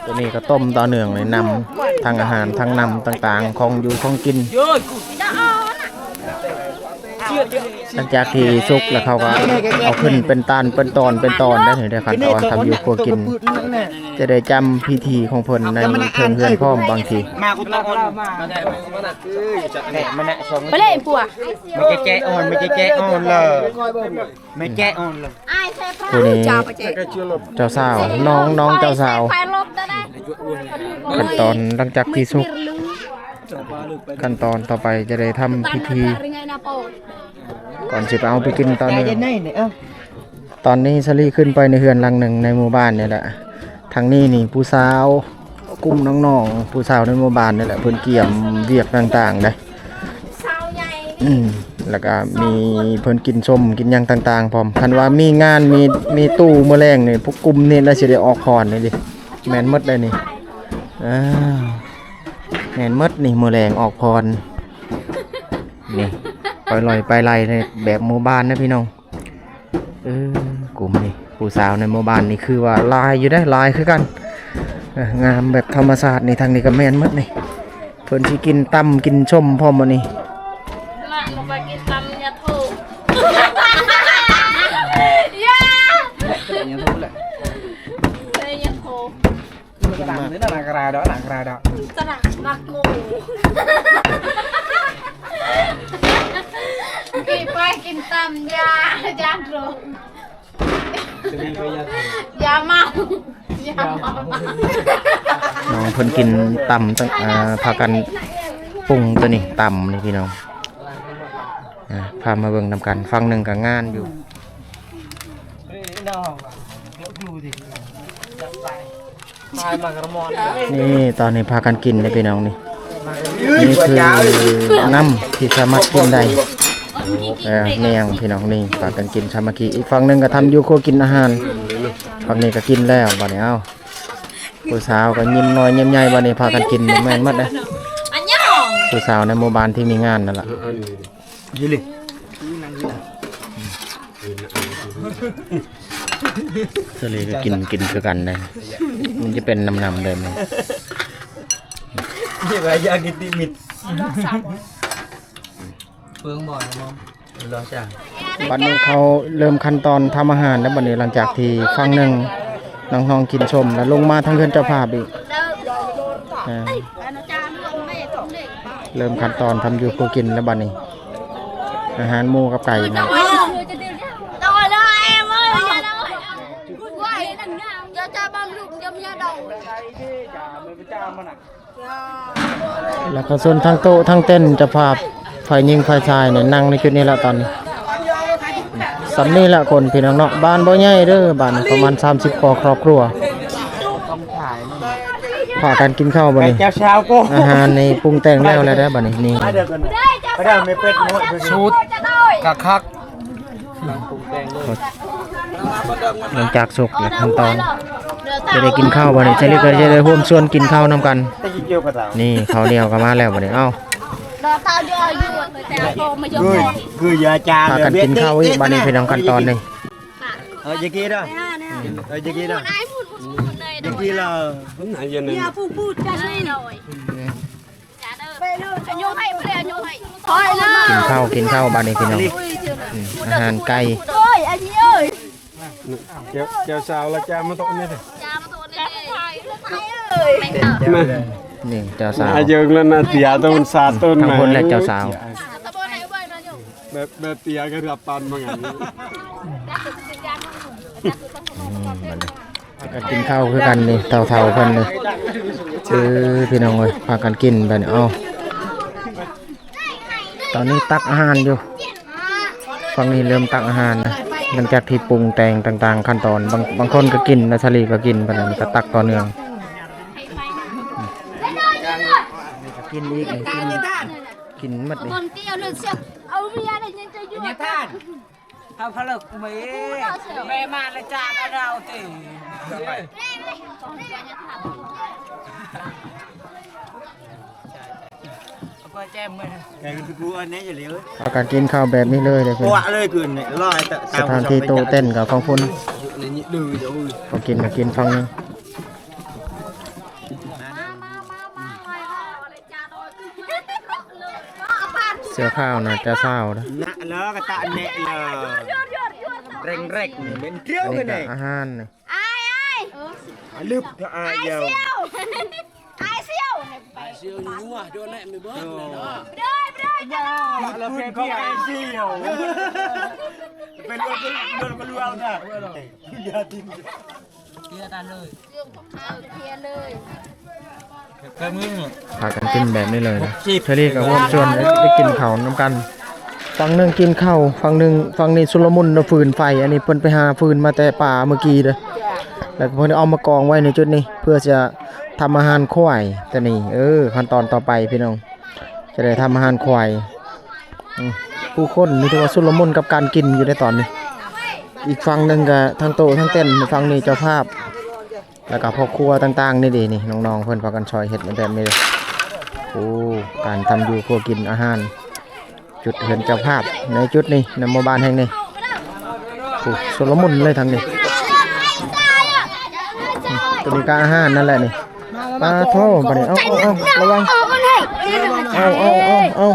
ໂຕນີ້ກໍຕົ້ມຕໍ່ເນື່ອງເລີຍ ນ້ຳ ທັງອາຫານ ທັງນ້ຳຕ່າງໆ ຂອງຢູ່ຂອງກິນ. ຫຼັງຈາກທີ່ສຸກແລ້ວ ເຂົາກໍເອົາຂຶ້ນເປັນຕານ ເປັນຕອນ ເປັນຕອນໄດ້ ໃນຂັ້ນຕອນທຳຢູ່ຄົວກິນ ຈະໄດ້ຈຳພິທີຂອງເພິ່ນໃນເທິງເຮືອນພ້ອມ. ບາງທີ ໄປເລີຍ ຜົວ ມັນຈະແຈະອ່ອນ ມັນຈະແຈະອ່ອນເລີຍ ແມ່ແຈະອ່ອນເລີຍ. ຜູ້ນີ້ເຈົ້າສາວ ນ້ອງ ນ້ອງເຈົ້າສາວ. ຂັ້ນຕອນຫຼັງຈາກທີ່ສຸກ ຂັ້ນຕອນຕໍ່ໄປຈະໄດ້ທຳພິທີ ກ່ອນຊິໄປເອົາໄປກິນຕອນນີ້. ຕອນນີ້ສາລີຂຶ້ນໄປໃນເຮືອນຫຼັງໜຶ່ງໃນໝູ່ບ້ານນີ້ແຫຼະ. ທາງນີ້ນີ້ຜູ້ສາວ ກຸ່ມນ້ອງໆ ຜູ້ສາວໃນໝູ່ບ້ານນີ້ແຫຼະ ເພິ່ນກຽມວຽກຕ່າງໆໄດ໋. ອືມ ແລ້ວກໍມີເພິ່ນກິນສົ້ມກິນຫຍັງຕ່າງໆພ້ອມ. ຄັນວ່າມີງານ ມີ ມີຕູ້ມື້ແລງນີ້ ພວກກຸ່ມນີ້ລະຊິໄດ້ອອກພອນນີ້ເດ້. ແມ່ນໝົດເດ້ນີ້ ເອີ ແມ່ນໝົດນີ້ ມື້ແລງອອກພອນ. ນີ້ ໄປລອຍໄປໄລ່ແບບໝູ່ບ້ານນະພີ່ນ້ອງ. ເອີ ກຸ່ມນີ້ ຜູ້ສາວໃນໝູ່ບ້ານນີ້ຄືວ່າຫຼາຍຢູ່ເດ້ ຫຼາຍຄືກັນ. ເອີ ງາມແບບທຳມະຊາດນີ້ ທາງນີ້ກໍແມ່ນໝົດນີ້. ເພິ່ນຊິກິນຕຳກິນສົ້ມພ້ອມມື້ນີ້. ລະບໍ່ໄປກິນຕຳຍາໂທ ຢາ ຍາໂທແຫຼະ ຍາໂທ. ໜັກກະລາດອກ ໜັກກະລາດອກ ສະໜັກໜັກໂກ ໄປກິນຕຳຢາ ຢາໂລ ຢາເມົາ ຢາເມົາ. ນ້ອງເພິ່ນກິນຕຳຕັ້ງ ອ່າ ພາກັນປຸງໂຕນີ້ ຕຳນີ້ພີ່ນ້ອງ. ອ່າ ພາມາເບິ່ງນຳກັນ ຝັ່ງໜຶ່ງກໍງານຢູ່. ນີ້ ຕອນນີ້ພາກັນກິນເດ້ພີ່ນ້ອງນີ້. ນີ້ຄືນ້ຳທີ່ສາມາດກິນໄດ້. ເອີ ແມງພີ່ນ້ອງນີ້ ພາກັນກິນສາມັກຄີ. ອີກຝັ່ງໜຶ່ງກໍທຳຢູ່ຄົວກິນອາຫານ. ຝັ່ງນີ້ກໍກິນແລ້ວ ບັດນີ້ ເອົ້າ ຜູ້ສາວກໍຍິ້ມນ້ອຍຍິ້ມໃຫຍ່. ບັດນີ້ພາກັນກິນ ແມ່ນໝົດເດ້ ຜູ້ສາວໃນໝູ່ບ້ານທີ່ມີງານນັ້ນລະ. ສາລີກໍກິນ ກິນຄືກັນເດ້. ມັນຈະເປັນນ້ຳໆເດ້ ມັນ ນີ້ວ່າຢາກກິນຕິມິດ ເບິ່ງບໍ່ມອມ ລອງຈ້າ. ບັດນີ້ເຂົາເລີ່ມຂັ້ນຕອນທຳອາຫານແລ້ວ. ບັດນີ້ຫຼັງຈາກທີ່ຝັ່ງໜຶ່ງ ນ້ອງໆກິນສົ້ມແລ້ວ ລົງມາທາງເຮືອນເຈົ້າພາບອີກ. ເອີ ເລີ່ມຂັ້ນຕອນທຳຢູ່ຄົວກິນແລ້ວບັດນີ້. ອາຫານໝູກັບໄກ່ນະ. ແລ້ວກໍສ່ວນທາງໂຕະທາງເຕັນ ເຈົ້າພາບ ຝ່າຍຍິງຝ່າຍຊາຍນີ້ ນັ່ງໃນຈຸດນີ້ລະຕອນນີ້. ສ່ຳນີ້ລະຄົນພີ່ນ້ອງເນາະ ບ້ານບໍ່ໃຫຍ່ເດີ ບ້ານປະມານສາມສິບກວ່າຄອບຄົວ. ພາກັນກິນເຂົ້າບັດນີ້ ອາຫານນີ້ປຸງແຕ່ງແລ້ວແລ້ວເດີບັດນີ້. ນີ້ ສູດຄັກໆ. ຫຼັງຈາກສຸກແລ້ວ ຂັ້ນຕອນ ຈະໄດ້ກິນເຂົ້າບັດນີ້ ສາລີກໍຈະໄດ້ຮ່ວມຊວນກິນເຂົ້ານຳກັນ. ນີ້ເຂົ້າໜຽວກໍມາແລ້ວບັດນີ້ ເອົ້າ ພາກັນກິນເຂົ້າອີກບັດນີ້ພີ່ນ້ອງ ຂັ້ນຕອນນີ້. ກິນເຂົ້າ ກິນເຂົ້າບັດນີ້ພີ່ນ້ອງ. ອືມ ອາຫານໄກ່ ແຈ່ວ ແຈ່ວຊາວລະຈ້າມາໂຕະນີ້ເດ້. ນີ້ເຈົ້າສາວ ອາຍຸລະນາເຕຍໂຕນສາໂຕນ ທັງຄົນແລະເຈົ້າສາວ. ແບບ ແບບເຕຍກໍຮັບປານເໝືອນ ອືມ ບັດນີ້ ພາກັນກິນເຂົ້າຄືກັນນີ້ ເຖົ້າໆເພິ່ນນີ້. ເອີ ພີ່ນ້ອງເອີຍ ພາກັນກິນບັດນີ້. ເອົ້າ ຕອນນີ້ຕັກອາຫານຢູ່ ຝັ່ງນີ້ເລີ່ມຕັກອາຫານນະ ຫຼັງຈາກທີ່ປຸງແຕ່ງຕ່າງໆ ຂັ້ນຕອນ ບາງ ບາງຄົນກໍກິນ ແລະ ສາລີກໍກິນ ບັດນີ້ກໍຕັກຕໍ່ເນື່ອງ. ກິນອີກ ກິນ ກິນໝົດນີ້. ເອົາພະເລິກເມ ແມ່ມາແລ້ວຈ້າ ເອົາເອົາຕິ ເອົາໄປແຈ່ມເມ. ພາກັນກິນເຂົ້າແບບນີ້ເລີຍເດ້ ເພິ່ນ ສະຖານທີ່ໂຕະເຕັນກໍຂອງເພິ່ນ ພໍກິນກໍກິນຝັ່ງໜຶ່ງ. ເສື້ອຂາວໜ້າຈະສາວນະ ນະເລີກະຕະແນະເລີ ແຣງໆ ນີ້ເປັນເກຽວ ອັນນີ້ກໍອາຫານນີ້ ອາຍ ອາຍ ອາຍ ລຶບ ອາຍ ອາຍ ເຢີ ອາຍ ອາຍ ສຽວ ອາຍ ສຽວ ຍົວໂດນແຫຼະ ໄປເບິ່ງເນາະ ເດີ ເດີ ເດີ ເລີເປັນຂອງ ອາຍ ສຽວ ເປັນ ເປັນ ເປັນ ເປັນ ເປັນ ເປັນ ເປັນ ເປັນ ເປັນ ເປັນ ເປັນ ເປັນ ເປັນ ເປັນ ເປັນ ເປັນ ເປັນ ເພາກັນກິນແບບນີ້ເລີຍນະ ເທື່ອນີ້ກໍຮ່ວມຊວນໄດ້ ໄດ້ກິນເຂົ້ານຳກັນ ຝັ່ງໜຶ່ງກິນເຂົ້າ ຝັ່ງໜຶ່ງ ຝັ່ງນີ້ຊຸນລະມຸນນະ ຟືນໄຟ ອັນນີ້ເພິ່ນໄປຫາຟືນມາແຕ່ປ່າມື້ກີ້ເດີ້ ແລ້ວກໍເພິ່ນເອົາມາກອງໄວ້ໃນຈຸດນີ້ ເພື່ອຈະທຳອາຫານຄວາຍ ແຕ່ນີ້ ເອີ ຂັ້ນຕອນຕໍ່ໄປພີ່ນ້ອງ ຈະໄດ້ທຳອາຫານຄວາຍ. ອືມ ຜູ້ຄົນນີ້ຖືວ່າຊຸນລະມຸນກັບການກິນຢູ່ໃນຕອນນີ້ ອີກຝັ່ງໜຶ່ງກະທັງໂຕະທັງເຕັນ ຝັ່ງນີ້ເຈົ້າພາບ ແລ້ວກະຄອບຄົວຕ່າງໆ ນີ້ເດ້ ນີ້ນ້ອງໆ ເພິ່ນພາກັນຊ່ອຍເຮັດແບບນີ້ເດ້. ໂອ້ ການທຳຢູ່ຄົວກິນອາຫານ ຈຸດເຮືອນເຈົ້າພາບໃນຈຸດນີ້ ໃນໝູ່ບ້ານແຫ່ງນີ້. ໂອ້ ຊຸນລະມຸນເລີຍທາງນີ້ ໂຕນີ້ກະອາຫານນັ້ນແຫຼະນີ້. ປາໂທ ບັດນີ້ ເອົາ ເອົາ ເອົາ ລະວັງ ເອົາ ເອົາ ເອົາ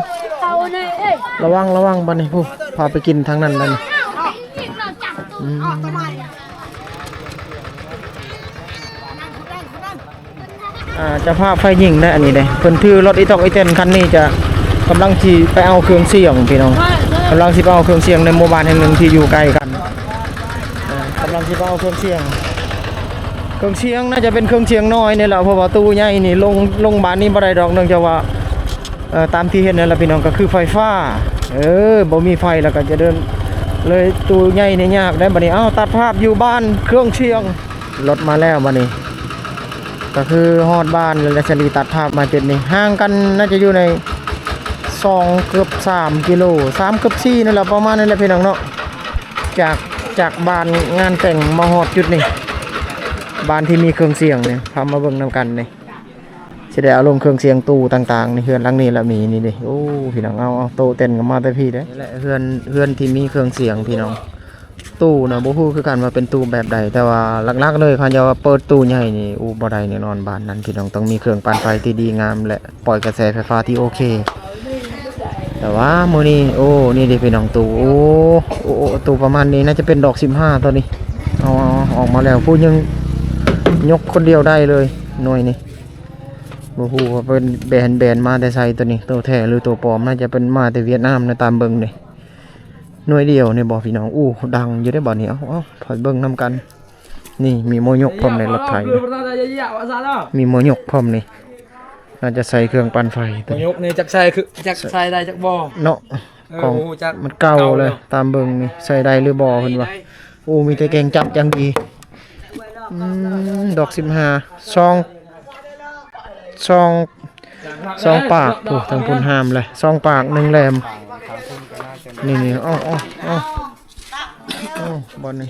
ລະວັງ ລະວັງ ບັດນີ້ ຜູ້ພາໄປກິນທາງນັ້ນແລ້ວນີ້. ອືມ ອ່າ ເຈົ້າພາບຝ່າຍຍິງເດ້ ອັນນີ້ເດ້ ເພິ່ນຖືລົດອີຕອກອີແຕນຄັນນີ້ ຈະກຳລັງຊິໄປເອົາເຄື່ອງສຽງພີ່ນ້ອງ ກຳລັງຊິໄປເອົາເຄື່ອງສຽງໃນໝູ່ບ້ານແຫ່ງໜຶ່ງທີ່ຢູ່ໃກ້ກັນ. ເອີ ກຳລັງຊິໄປເອົາເຄື່ອງສຽງ ເຄື່ອງສຽງໜ້າຈະເປັນເຄື່ອງສຽງນ້ອຍນີ້ແຫຼະ ເພາະວ່າຕູ້ໃຫຍ່ນີ້ລົງ ລົງບ້ານນີ້ບໍ່ໄດ້ດອກ ເນື່ອງຈາກວ່າ ເອີ ຕາມທີ່ເຫັນນັ້ນລະພີ່ນ້ອງ ກໍຄືໄຟຟ້າ ເອີ ບໍ່ມີໄຟແລ້ວກໍຈະເດີນເລີຍຕູ້ໃຫຍ່ນີ້ຍາກໄດ໋. ບັດນີ້ ເອົ້າ ຕັດພາບຢູ່ບ້ານເຄື່ອງສຽງ ລົດມາແລ້ວບັດນີ້ ກໍຄືຮອດບ້ານແລ້ວ ສາລີຕັດພາບມາຈຸດນີ້ ຫ່າງກັນໜ້າຈະຢູ່ໃນສອງ ເກືອບສາມກິໂລ ສາມ ເກືອບສີ່ ນັ້ນແຫຼະ ປະມານນັ້ນແຫຼະພີ່ນ້ອງເນາະ. ຈາກ ຈາກບ້ານງານແຕ່ງມາຮອດຈຸດນີ້ ບ້ານທີ່ມີເຄື່ອງສຽງນີ້ ພາມາເບິ່ງນຳກັນນີ້ ຊິໄດ້ເອົາລົງເຄື່ອງສຽງຕູ້ຕ່າງໆ ນີ້ ເຮືອນຫຼັງນີ້ລະມີນີ້ເດ້. ໂອ້ ພີ່ນ້ອງ ເອົາ ເອົາ ໂຕະເຕັນກໍມາແຕ່ພີ້ເດ້. ນີ້ແຫຼະເຮືອນ ເຮືອນທີ່ມີເຄື່ອງສຽງພີ່ນ້ອງ. ຕູ້ນະບໍ່ຮູ້ຄືກັນວ່າເປັນຕູ້ແບບໃດ ແຕ່ວ່າຫຼັກໆເລີຍ ຄັນຈະວ່າເປີດຕູ້ໃຫຍ່ນີ້ ໂອ້ ບໍ່ໄດ້ແນ່ນອນ. ບ້ານນັ້ນພີ່ນ້ອງ ຕ້ອງມີເຄື່ອງປັ່ນໄຟທີ່ດີງາມ ແລະ ປ່ອຍກະແສໄຟຟ້າທີ່ໂອເຄ. ແຕ່ວ່າມື້ນີ້ ໂອ້ ນີ້ເດ້ພີ່ນ້ອງ ຕູ້ ໂອ້ ໂອ້ ຕູ້ປະມານນີ້ ໜ້າຈະເປັນດອກສິບຫ້າໂຕນີ້. ເອົາ ເອົາ ເອົາ ອອກມາແລ້ວ ຜູ້ຍິງຍົກຄົນດຽວໄດ້ເລີຍໜ່ວຍນີ້. ບໍ່ຮູ້ວ່າເພິ່ນແບນ ແບນມາແຕ່ໃສໂຕນີ້ ໂຕແທ້ຫຼືໂຕປອມ ໜ້າຈະເປັນມາແຕ່ຫວຽດນາມນະ ຕາມເບິ່ງນີ້. ໜ່ວຍດຽວນີ້ບໍ່ພີ່ນ້ອງ. ໂອ້ ດັງຢູ່ເດ້ບາດນີ້. ເອົາ ເອົາ ໄປເບິ່ງນຳກັນ. ນີ້ມີໂມຍົກພ້ອມໃນລົດໄຖ ມີໂມຍົກພ້ອມນີ້ ໜ້າຈະໃສ່ເຄື່ອງປັ່ນໄຟໂຕນີ້. ໂມຍົກນີ້ຈັກໃສ່ຄື ຈັກໃສ່ໄດ້ຈັກບໍ່ເນາະ. ເອີ ຂອງ ໂອ້ ຈັກ ມັນເກົ່າເລີຍ ເກົ່າແລ້ວ ຕາມເບິ່ງນີ້ ໃສ່ໄດ້ຫຼືບໍ່ເພິ່ນວ່າ. ໂອ້ ມີແຕ່ແກງຈັບຢ່າງດີ. ອືມ ດອກສິບຫ້າ ຊອງ ຊອງ ຊອງປາກ ໂອ້ ທາງພຸ້ນຫ້າມເລີຍ ຊອງປາກໜຶ່ງແຫຼມ. ນີ້ໆ ເອົາ ເອົາ ເອົາ ເອົາ ບ່ອນນີ້.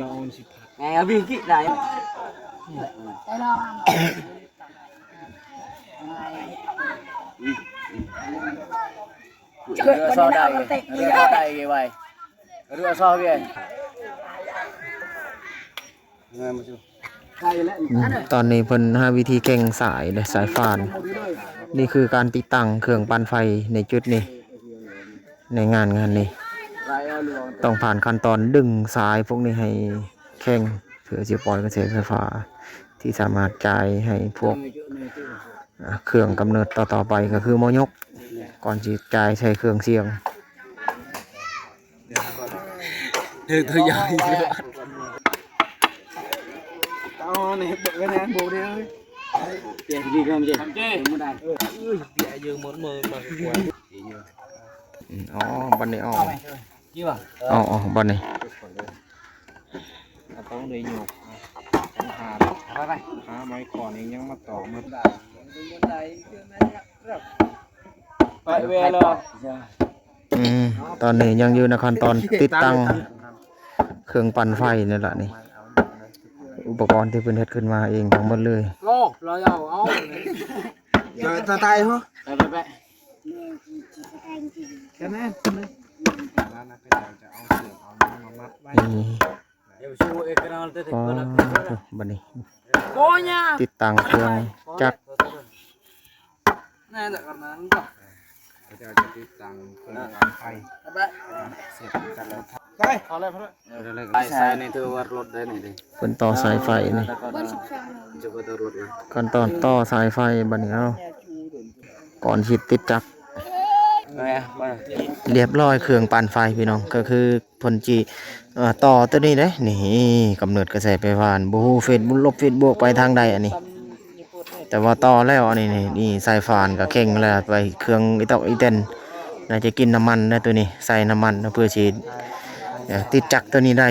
ຽວມັນຊິພັດ ແມ່ເອົາວິກິໄດ້ ເຮືອຊໍໄດ້ ເຮືອຊໍໄດ້ເກໄວ້ ເຮືອຊໍເວຍ ອືມ ຕອນນີ້ເພິ່ນຫາວິທີແຂ່ງສາຍເດ້ ສາຍຟານ. ນີ້ຄືການຕິດຕັ້ງເຄື່ອງປັ່ນໄຟໃນຈຸດນີ້ ໃນງານ ງານນີ້ ຕ້ອງຜ່ານຂັ້ນຕອນດຶງສາຍພວກນີ້ໃຫ້ແຂງ ເພື່ອຊິປ່ອຍກະແສໄຟຟ້າທີ່ສາມາດຈ່າຍໃຫ້ພວກ ອາ ເຄື່ອງກຳເນີດຕໍ່ໆໄປ ກໍຄືໝໍຍົກ ກ່ອນຊິຈ່າຍໃສ່ເຄື່ອງສຽງ. ເດີຕົວຢ່າງ ເອົາອັນນີ້ເບິ່ງແນ່ ໂບກເດ້ ປ່ຽນດີກວ່າມັນເຈັບບໍ່ໄດ້ ເອີ ເອີ ເປຍເຢີໝົດມືມາກວ່າ ອືມ ອໍ ບັດນີ້ ອໍ ເອົາ ເອົາ ບັດນີ້. ໄມ້ຄ້ອນເອງຍັງມາຕອກໝົດ. ໄປແວ່ເລີຍ. ອືມ ຕອນນີ້ຍັງຢູ່ໃນຂັ້ນຕອນຕິດຕັ້ງເຄື່ອງປັ່ນໄຟນີ້ລະນີ້ ອຸປະກອນທີ່ເພິ່ນເຮັດຂຶ້ນມາເອງທັງໝົດເລີຍ. ໂອ້ ລາວເອົາ ເອົາ ເອີ ຕາໄຕເນາະ. ໄປ ໄປ ໄປ. ກັນແນ່ ນີ້ ເອົາເຊືອກເອົາຫຍັງມາມັດໄວ້. ນີ້ ອໍ ບັດນີ້ ຕິດຕັ້ງເຄື່ອງຈັກ. ເຂົາເຈົ້າຈະຕິດຕັ້ງເຄື່ອງປັ່ນໄຟ. ໄຟໃສ່ໃນເທິງລົດໄດ້ນີ້ເດ້ ເພິ່ນຕໍ່ສາຍໄຟນີ້. ຂັ້ນຕອນຕໍ່ສາຍໄຟບັດນີ້ ເອົາ ກ່ອນຊິຕິດຈັກ. ຮຽບຮ້ອຍເຄື່ອງປັ່ນໄຟພີ່ນ້ອງ ກໍຄືເພິ່ນຊິ ເອີ ຕໍ່ໂຕນີ້ເດ້. ນີ້ ກຳເນີດກະແສໄຟຟ້າ ບໍ່ຮູ້ເຟດ ລົບເຟດບວກໄປທາງໃດອັນນີ້ ແຕ່ວ່າຕໍ່ແລ້ວອັນນີ້. ນີ້ ນີ້ ສາຍຟານກໍເຄັ່ງແລ້ວ ໄປເຄື່ອງອີຕອກອີແຕນ ໜ້າຈະກິນນ້ຳມັນນະໂຕນີ້ ໃສ່ນ້ຳມັນເພື່ອຊິ ເອີ ຕິດຈັກໂຕນີ້ໄດ້.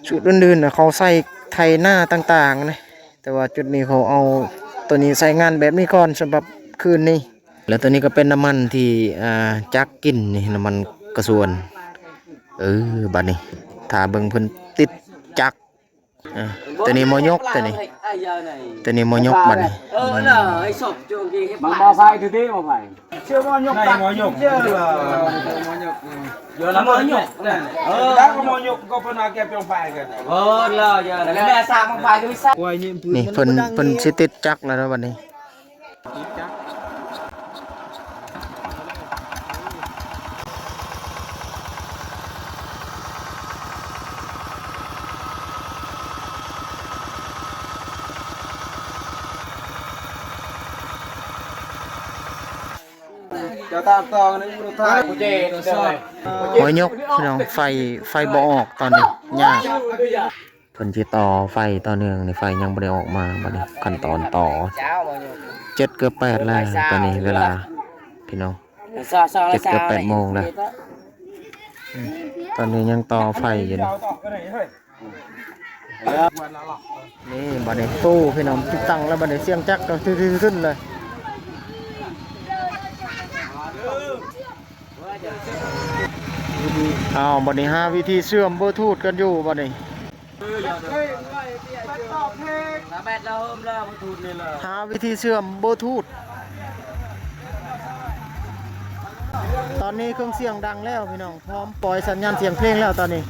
ຈຸດອື່ນໆນະ ເຂົາໃສ່ໄຖນາຕ່າງໆນະ ແຕ່ວ່າຈຸດນີ້ເຂົາເອົາໂຕນີ້ໃຊ້ງານແບບນີ້ກ່ອນ ສຳລັບຄືນນີ້. ແລ້ວໂຕນີ້ກໍເປັນນ້ຳມັນທີ່ ອ່າ ຈັກກິນນີ້ ນ້ຳມັນກະຊວນ. ເອີ ບັດນີ້ຖ້າເບິ່ງເພິ່ນຕິດຈັກ. ອ່າ ໂຕນີ້ໝໍຍົກ ໂຕນີ້ ໂຕນີ້ໝໍຍົກບັດນີ້. ເອີ ລະ ໄອ້ສອບໂຈງກີ ມັນໝໍໄຟຄືຕິ ໝໍໄຟ ເຊື່ອໝໍຍົກ ໃນໝໍຍົກ ເຊື່ອ ໝໍຍົກ ເອີ ລະໝໍຍົກ ເອີ ລະກໍໝໍຍົກ ກໍເພິ່ນຫາແກະປຽງໄຟກັນ. ເອີ ລະ ລະແມ່ສາມຂອງໄຟຄືມີສາມ. ນີ້ເພິ່ນ ເພິ່ນຊິຕິດຈັກແລ້ວເດີບັດນີ້. ເຈົ້າຕາມຕໍ່ໃນອຸລົດໄທ ຫົວຍົກ ພີ່ນ້ອງ ໄຟ ໄຟບໍ່ອອກຕອນນີ້ ຍາກ. ເພິ່ນຊິຕໍ່ໄຟຕໍ່ເນື່ອງນີ້ ໄຟຍັງບໍ່ໄດ້ອອກມາ. ບັດນີ້ຂັ້ນຕອນຕໍ່ ເຈັດເກືອບແປດແລ້ວຕອນນີ້ ເວລາ ພີ່ນ້ອງ ເຈັດເກືອບແປດໂມງແລ້ວ. ອືມ ຕອນນີ້ຍັງຕໍ່ໄຟຢູ່ນີ້. ນີ້ບັດນີ້ຕູ້ພີ່ນ້ອງ ຕິດຕັ້ງແລ້ວ. ບັດນີ້ສຽງຈັກກໍທຶນໆໆເລີຍ. ອ້າວ ບັດນີ້ຫາວິທີເຊື່ອມບລູທູດກັນຢູ່ບັດນີ້. ຫາວິທີເຊື່ອມບລູທູດ. ຕອນນີ້ເຄື່ອງສຽງດັງແລ້ວພີ່ນ້ອງ ພ້ອມປ່ອຍສັນຍານສຽງເພງແລ້ວຕອນນີ້.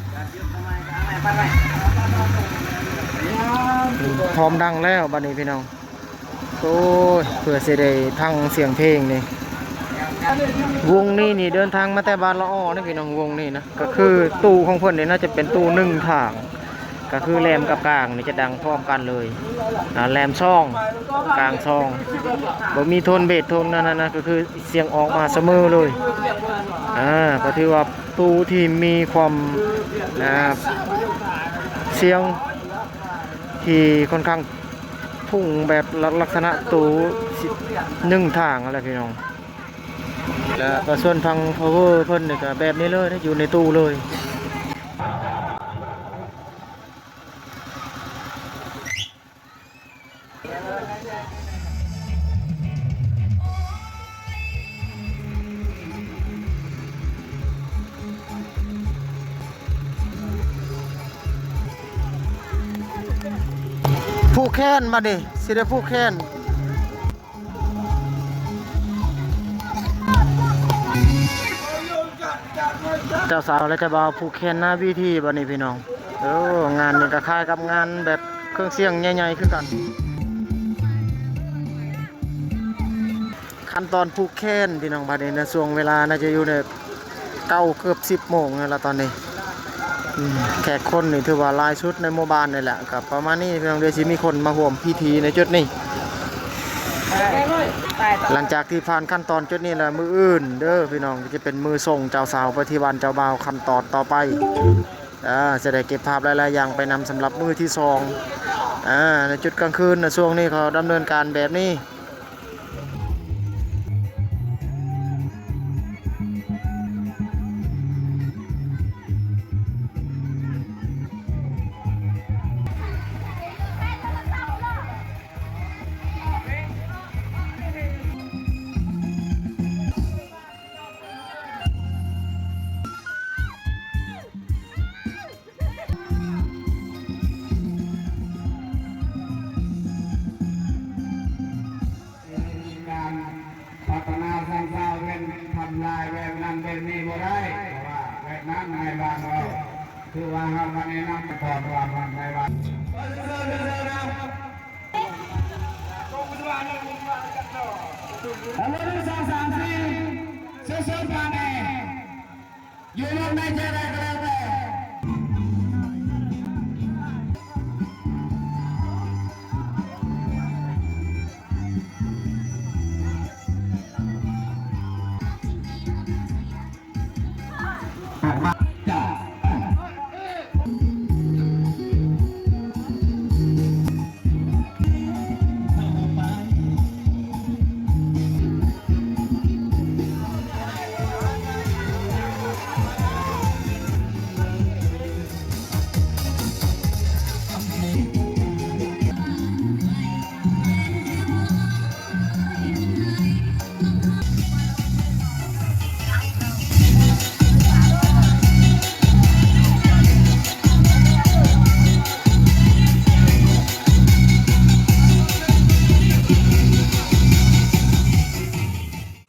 ພ້ອມດັງແລ້ວບັດນີ້ພີ່ນ້ອງ. ໂອ້ຍ ເພື່ອຊິໄດ້ຟັງສຽງເພງນີ້. ວົງນີ້ນີ້ເດີນທາງມາແຕ່ບ້ານລະອໍເດ້ພີ່ນ້ອງ. ວົງນີ້ນະ ກໍຄືຕູ້ຂອງເພິ່ນນີ້ໜ້າຈະເປັນຕູ້ໜຶ່ງທາງ ກໍຄືແຫຼມກັບກາງນີ້ຈະດັງພ້ອມກັນເລີຍ. ອ່າ ແຫຼມສອງ ກາງສອງ ບໍ່ມີໂທນເບສໂທນນັ້ນນະ ກໍຄືສຽງອອກມາສະເໝີເລີຍ. ອ່າ ກໍຖືວ່າຕູ້ທີ່ມີຄວາມ ອ່າ ສຽງທີ່ຄ່ອນຂ້າງ ພຸ້ງແບບລັກ ລັກສະນະຕູ້ໜຶ່ງທາງຫັ້ນແຫຼະພີ່ນ້ອງ. ແລ້ວກໍສ່ວນທາງພາວເວີເພິ່ນນີ້ກໍແບບນີ້ເລີຍ ຢູ່ໃນຕູ້ເລີຍ. ຜູກແຂນບັດນີ້ ຊິໄດ້ຜູກແຂນ. ເຈົ້າສາວ ແລະ ເຈົ້າບ່າວຜູກແຂນໜ້າເວທີບັດນີ້ພີ່ນ້ອງ. ເອີ ງານນີ້ກໍຄ້າຍກັບງານແບບເຄື່ອງສຽງໃຫຍ່ໆຄືກັນ. ຂັ້ນຕອນຜູກແຂນພີ່ນ້ອງ ບັດນີ້ໃນຊ່ວງເວລາໜ້າຈະຢູ່ໃນເກົ້າ ເກືອບສິບໂມງແລ້ວຕອນນີ້. ອືມ ແຂກຄົນນີ້ຖືວ່າຫຼາຍສຸດໃນໝູ່ບ້ານນີ້ແຫຼະ. ກໍປະມານນີ້ພີ່ນ້ອງ ດຽວຊິມີຄົນມາຮ່ວມພິທີໃນຈຸດນີ້. ຫຼັງຈາກທີ່ຜ່ານຂັ້ນຕອນຈຸດນີ້ແລ້ວ ມື້ອື່ນເດີພີ່ນ້ອງ ຈະເປັນມື້ສົ່ງເຈົ້າສາວໄປທີ່ບ້ານເຈົ້າບ່າວ ຂັ້ນຕອນຕໍ່ໄປ. ອ່າ ຈະໄດ້ເກັບພາບຫຼາຍໆຢ່າງໄປນຳ ສຳລັບມື້ທີສອງ. ອ່າ ໃນຈຸດກາງຄືນນະ ຊ່ວງນີ້ເຂົາດຳເນີນການແບບນີ້. ເ ໃນບ້ານເຮົາ ຄືວ່າເຮົາມາແນະນຳກ່ອນວ່າມັນໃນບ້ານ ເອົາເລີຍ ໜຶ່ງ ສອງ ສາມ ສີ່ ເຊີນໆ ມາແດ່ ຢູ່ລົງໃນແຈໃດກໍແລ້ວແຕ່.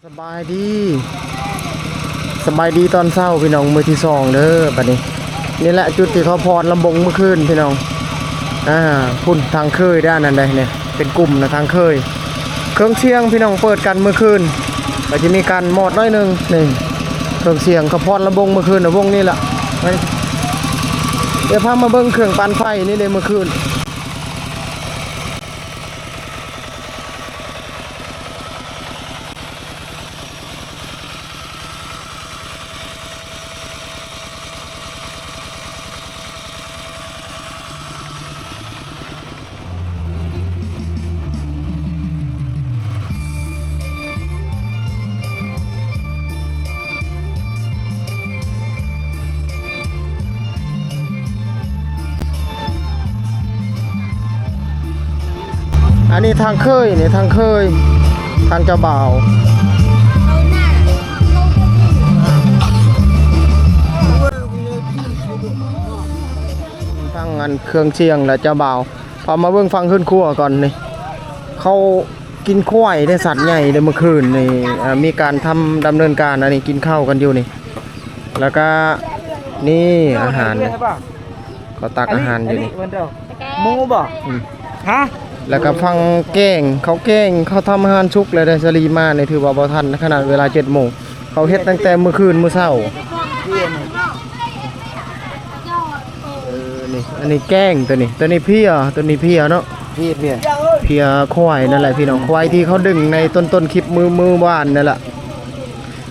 ສະບາຍດີ ສະບາຍດີຕອນເຊົ້າພີ່ນ້ອງ ມື້ທີສອງເດີ. ບັດນີ້ ນີ້ແຫຼະຈຸດທີ່ເຂົາຟ້ອນລຳວົງມື້ຄືນພີ່ນ້ອງ. ອ່າ ພຸ້ນທາງເຄີຍດ້ານນັ້ນເດ້ ນີ້ເປັນກຸ່ມນະ ທາງເຄີຍ. ເຄື່ອງສຽງພີ່ນ້ອງເປີດກັນມື້ຄືນ ກໍຈະມີການມອດໜ້ອຍໜຶ່ງ. ນີ້ເຄື່ອງສຽງເຂົາຟ້ອນລຳວົງມື້ຄືນນະ ວົງນີ້ລະ. ດຽວພາມາເບິ່ງເຄື່ອງປັ່ນໄຟນີ້ເດ້ ມື້ຄືນ. ອັນນີ້ທາງເຄີຍ ນີ້ທາງເຄີຍ ທາງເຈົ້າບ່າວ ທັງອັນເຄື່ອງສຽງ ແລະ ເຈົ້າບ່າວ. ເອົາມາເບິ່ງຝັ່ງເຮືອນຄົວກ່ອນນີ້ ເຂົາກິນຄວາຍເດ້ ສັດໃຫຍ່ເດ້ ມື້ຄືນນີ້ ເອີ ມີການທຳດຳເນີນການ ອັນນີ້ກິນເຂົ້າກັນຢູ່ນີ້ ແລ້ວກະນີ້ອາຫານ ເຂົາຕັກອາຫານຢູ່ນີ້ ໝູບໍ່? ອືມ ຮະ? ແລ້ວກະຝັ່ງແກງ ເຂົາແກງ ເຂົາທຳອາຫານສຸກແລ້ວເດ້ ສາລີມານີ້ຖືວ່າບໍ່ທັນ ຂະໜາດເວລາເຈັດໂມງ ເຂົາເຮັດຕັ້ງແຕ່ມື້ຄືນ ມື້ເຊົ້າ. ເອີ ນີ້ ອັນນີ້ແກງ ໂຕນີ້ ໂຕນີ້ເພຍ ໂຕນີ້ເພຍເນາະ ເພຍ ເພຍ ເພຍຄວາຍນັ້ນແຫຼະພີ່ນ້ອງ ຄວາຍທີ່ເຂົາດຶງໃນຕົ້ນໆຄລິບມື້ ມື້ວານນັ້ນລະ.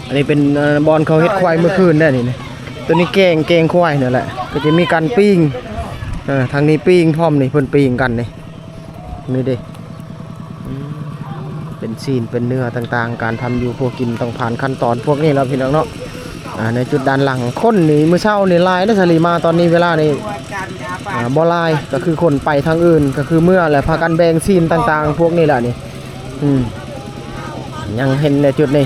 ອັນນີ້ເປັນ ເອີ ບ່ອນເຂົາເຮັດຄວາຍມື້ຄືນເດ້ນີ້ ໂຕນີ້ແກງ ແກງຄວາຍນັ້ນແຫຼະ ກໍຈະມີການປີ້ງ ເອີ ທາງນີ້ປີ້ງພ້ອມນີ້ ເພິ່ນປີ້ງກັນນີ້. ນີ້ເດ້ ອືມ ເປັນຊີ້ນເປັນເນື້ອຕ່າງໆ ການທຳຢູ່ຄົວກິນຕ້ອງຜ່ານຂັ້ນຕອນພວກນີ້ແລ້ວພີ່ນ້ອງເນາະ. ອ່າ ໃນຈຸດດ້ານຫຼັງ ຄົນນີ້ມື້ເຊົ້ານີ້ຫຼາຍເດ້ ສາລີມາຕອນນີ້ເວລານີ້ ອ່າ ບໍ່ຫຼາຍ ກໍຄືຄົນໄປທາງອື່ນ ກໍຄືເມືອແຫຼະ ພາກັນແບ່ງຊີ້ນຕ່າງໆພວກນີ້ແຫຼະນີ້. ອືມ ຍັງເຫັນໃນຈຸດນີ້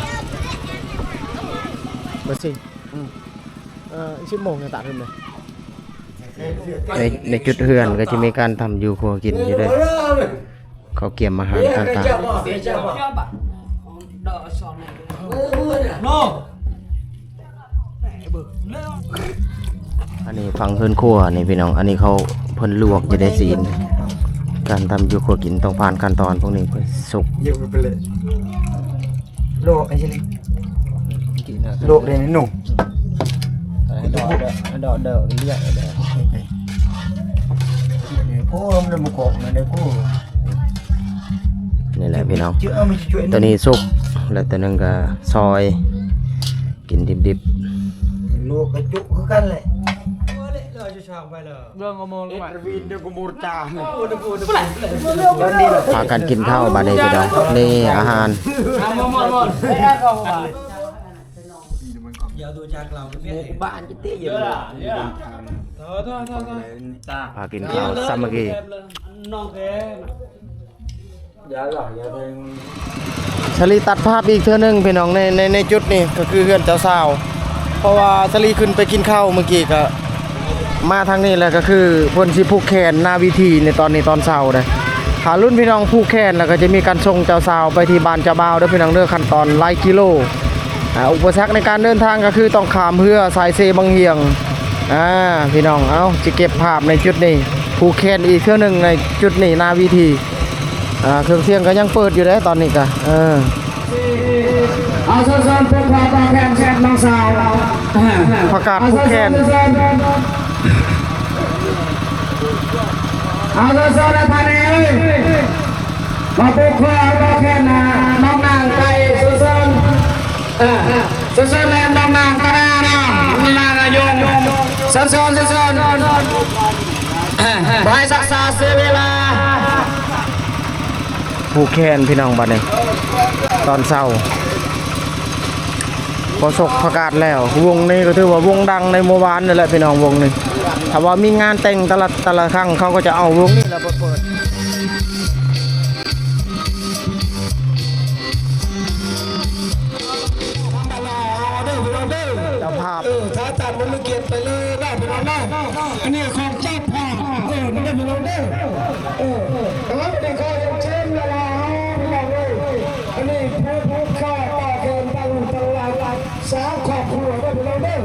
ເບີສີ່ ອືມ ເອີ ສິບໂມງຍັງຕາກຂຶ້ນເລີຍ. ໃນ ໃນຈຸດເຮືອນກໍຈະມີການທຳຢູ່ຄົວກິນຢູ່ເດີ ເຂົາກຽມອາຫານຕ່າງໆ. ອັນນີ້ຝັ່ງເຮືອນຄົວນີ້ພີ່ນ້ອງ ອັນນີ້ເຂົາ ເພິ່ນລວກຢູ່ໃນຊີ້ນ ການທຳຢູ່ຄົວກິນຕ້ອງຜ່ານຂັ້ນຕອນພວກນີ້ ເພິ່ນສຸກ. ໂລກໄອ້ຊິລິ ໂລກເດ້ໜຸ່ມ ດອກເດີ ດອກເດີ ລຽກເດີ ໂອ້ ມັນບໍ່ກອກນະເດ້ໂອ້. ນີ້ແຫຼະພີ່ນ້ອງ ໂຕນີ້ສຸກ ແລ້ວໂຕໜຶ່ງກໍຊອຍ ກິນດິບໆ. ໂລກກະຈຸຄືກັນແຫຼະ. ເລື່ອງເອົາມອງໄປ ພາກັນກິນເຂົ້າບາດນີ້ພີ່ນ້ອງ ນີ້ອາຫານ ພາກິນເຂົ້າສາມັກຄີ. ສາລີຕັດພາບອີກເທື່ອໜຶ່ງພີ່ນ້ອງ ໃນ ໃນ ໃນຈຸດນີ້ກໍຄືເຮືອນເຈົ້າສາວ ເພາະວ່າສາລີຂຶ້ນໄປກິນເຂົ້າມື້ກີ້ ກໍມາທາງນີ້ແຫຼະ ກໍຄືເພິ່ນຊິຜູກແຂນໜ້າເວທີໃນຕອນນີ້ຕອນເຊົ້າເດ້. ຖ້າລຸ້ນພີ່ນ້ອງຜູກແຂນແລ້ວກໍຈະມີການສົ່ງເຈົ້າສາວໄປທີ່ບ້ານເຈົ້າບ່າວເດີພີ່ນ້ອງເດີ ຂັ້ນຕອນຫຼາຍກິໂລ ອ່າ ອຸປະສັກໃນການເດີນທາງກໍຄືຕ້ອງຂ້າມເຮືອສາຍເຊບັງຫຽງ. ອ່າ ພີ່ນ້ອງ ເອົາ ຊິເກັບພາບໃນຈຸດນີ້ ຜູກແຂນອີກເທື່ອໜຶ່ງໃນຈຸດນີ້ ໜ້າເວທີ. ອ່າ ເຄື່ອງສຽງກໍຍັງເປີດຢູ່ເດ້ຕອນນີ້ກະ ເອີ ເອົາ ເຊີນໆ ຜູກແຂນນ້ອງສາວ ປະກາດຜູກແຂນ ເອົາ ເຊີນໆ ທ່ານເອີຍ ມາຜູກແຂນ ຜູກແຂນນ້ອງນາງໄປ ເຊີນໆ ເອີ ເຊີນໆ ແລະ ນ້ອງນາງຕະນາເນາະ ນ້ອງນາງອາຍຸ ເຊີນໆ ເຊີນໆ ບໍ່ໃຫ້ຊັກຊ້າເສຍເວລາ. ຜູກແຂນພີ່ນ້ອງ ບັດນີ້ຕອນເຊົ້າ ພໍສົກປະກາດແລ້ວ ວົງນີ້ກໍຖືວ່າວົງດັງໃນໝູ່ບ້ານນີ້ແຫຼະພີ່ນ້ອງ. ວົງນີ້ຖ້າວ່າມີງານແຕ່ງແຕ່ລະ ແຕ່ລະຄັ້ງ ເຂົາກໍຈະເອົາວົງນີ້ແຫຼະໄປເປີດ. ເຈົ້າພາບ ເອີ ຖ້າອາຈານບໍ່ມີກຽດໄປເລີຍເນາະ ພີ່ນ້ອງເນາະ ອັນນີ້ຂອງເຈົ້າພາບ ເອີ ນີ້ເດີພີ່ນ້ອງເດີ ເອີ ແຕ່ວ່າໄດ້ຂໍເຊີນເວລາເຮົາພີ່ນ້ອງເອີຍ ອັນນີ້ຜູ້ຜູກຂ້າປາແກນຕັ້ງລູກຕັ້ງຫຼານສາມຄອບຄົວເດີພີ່ນ້ອງເດີ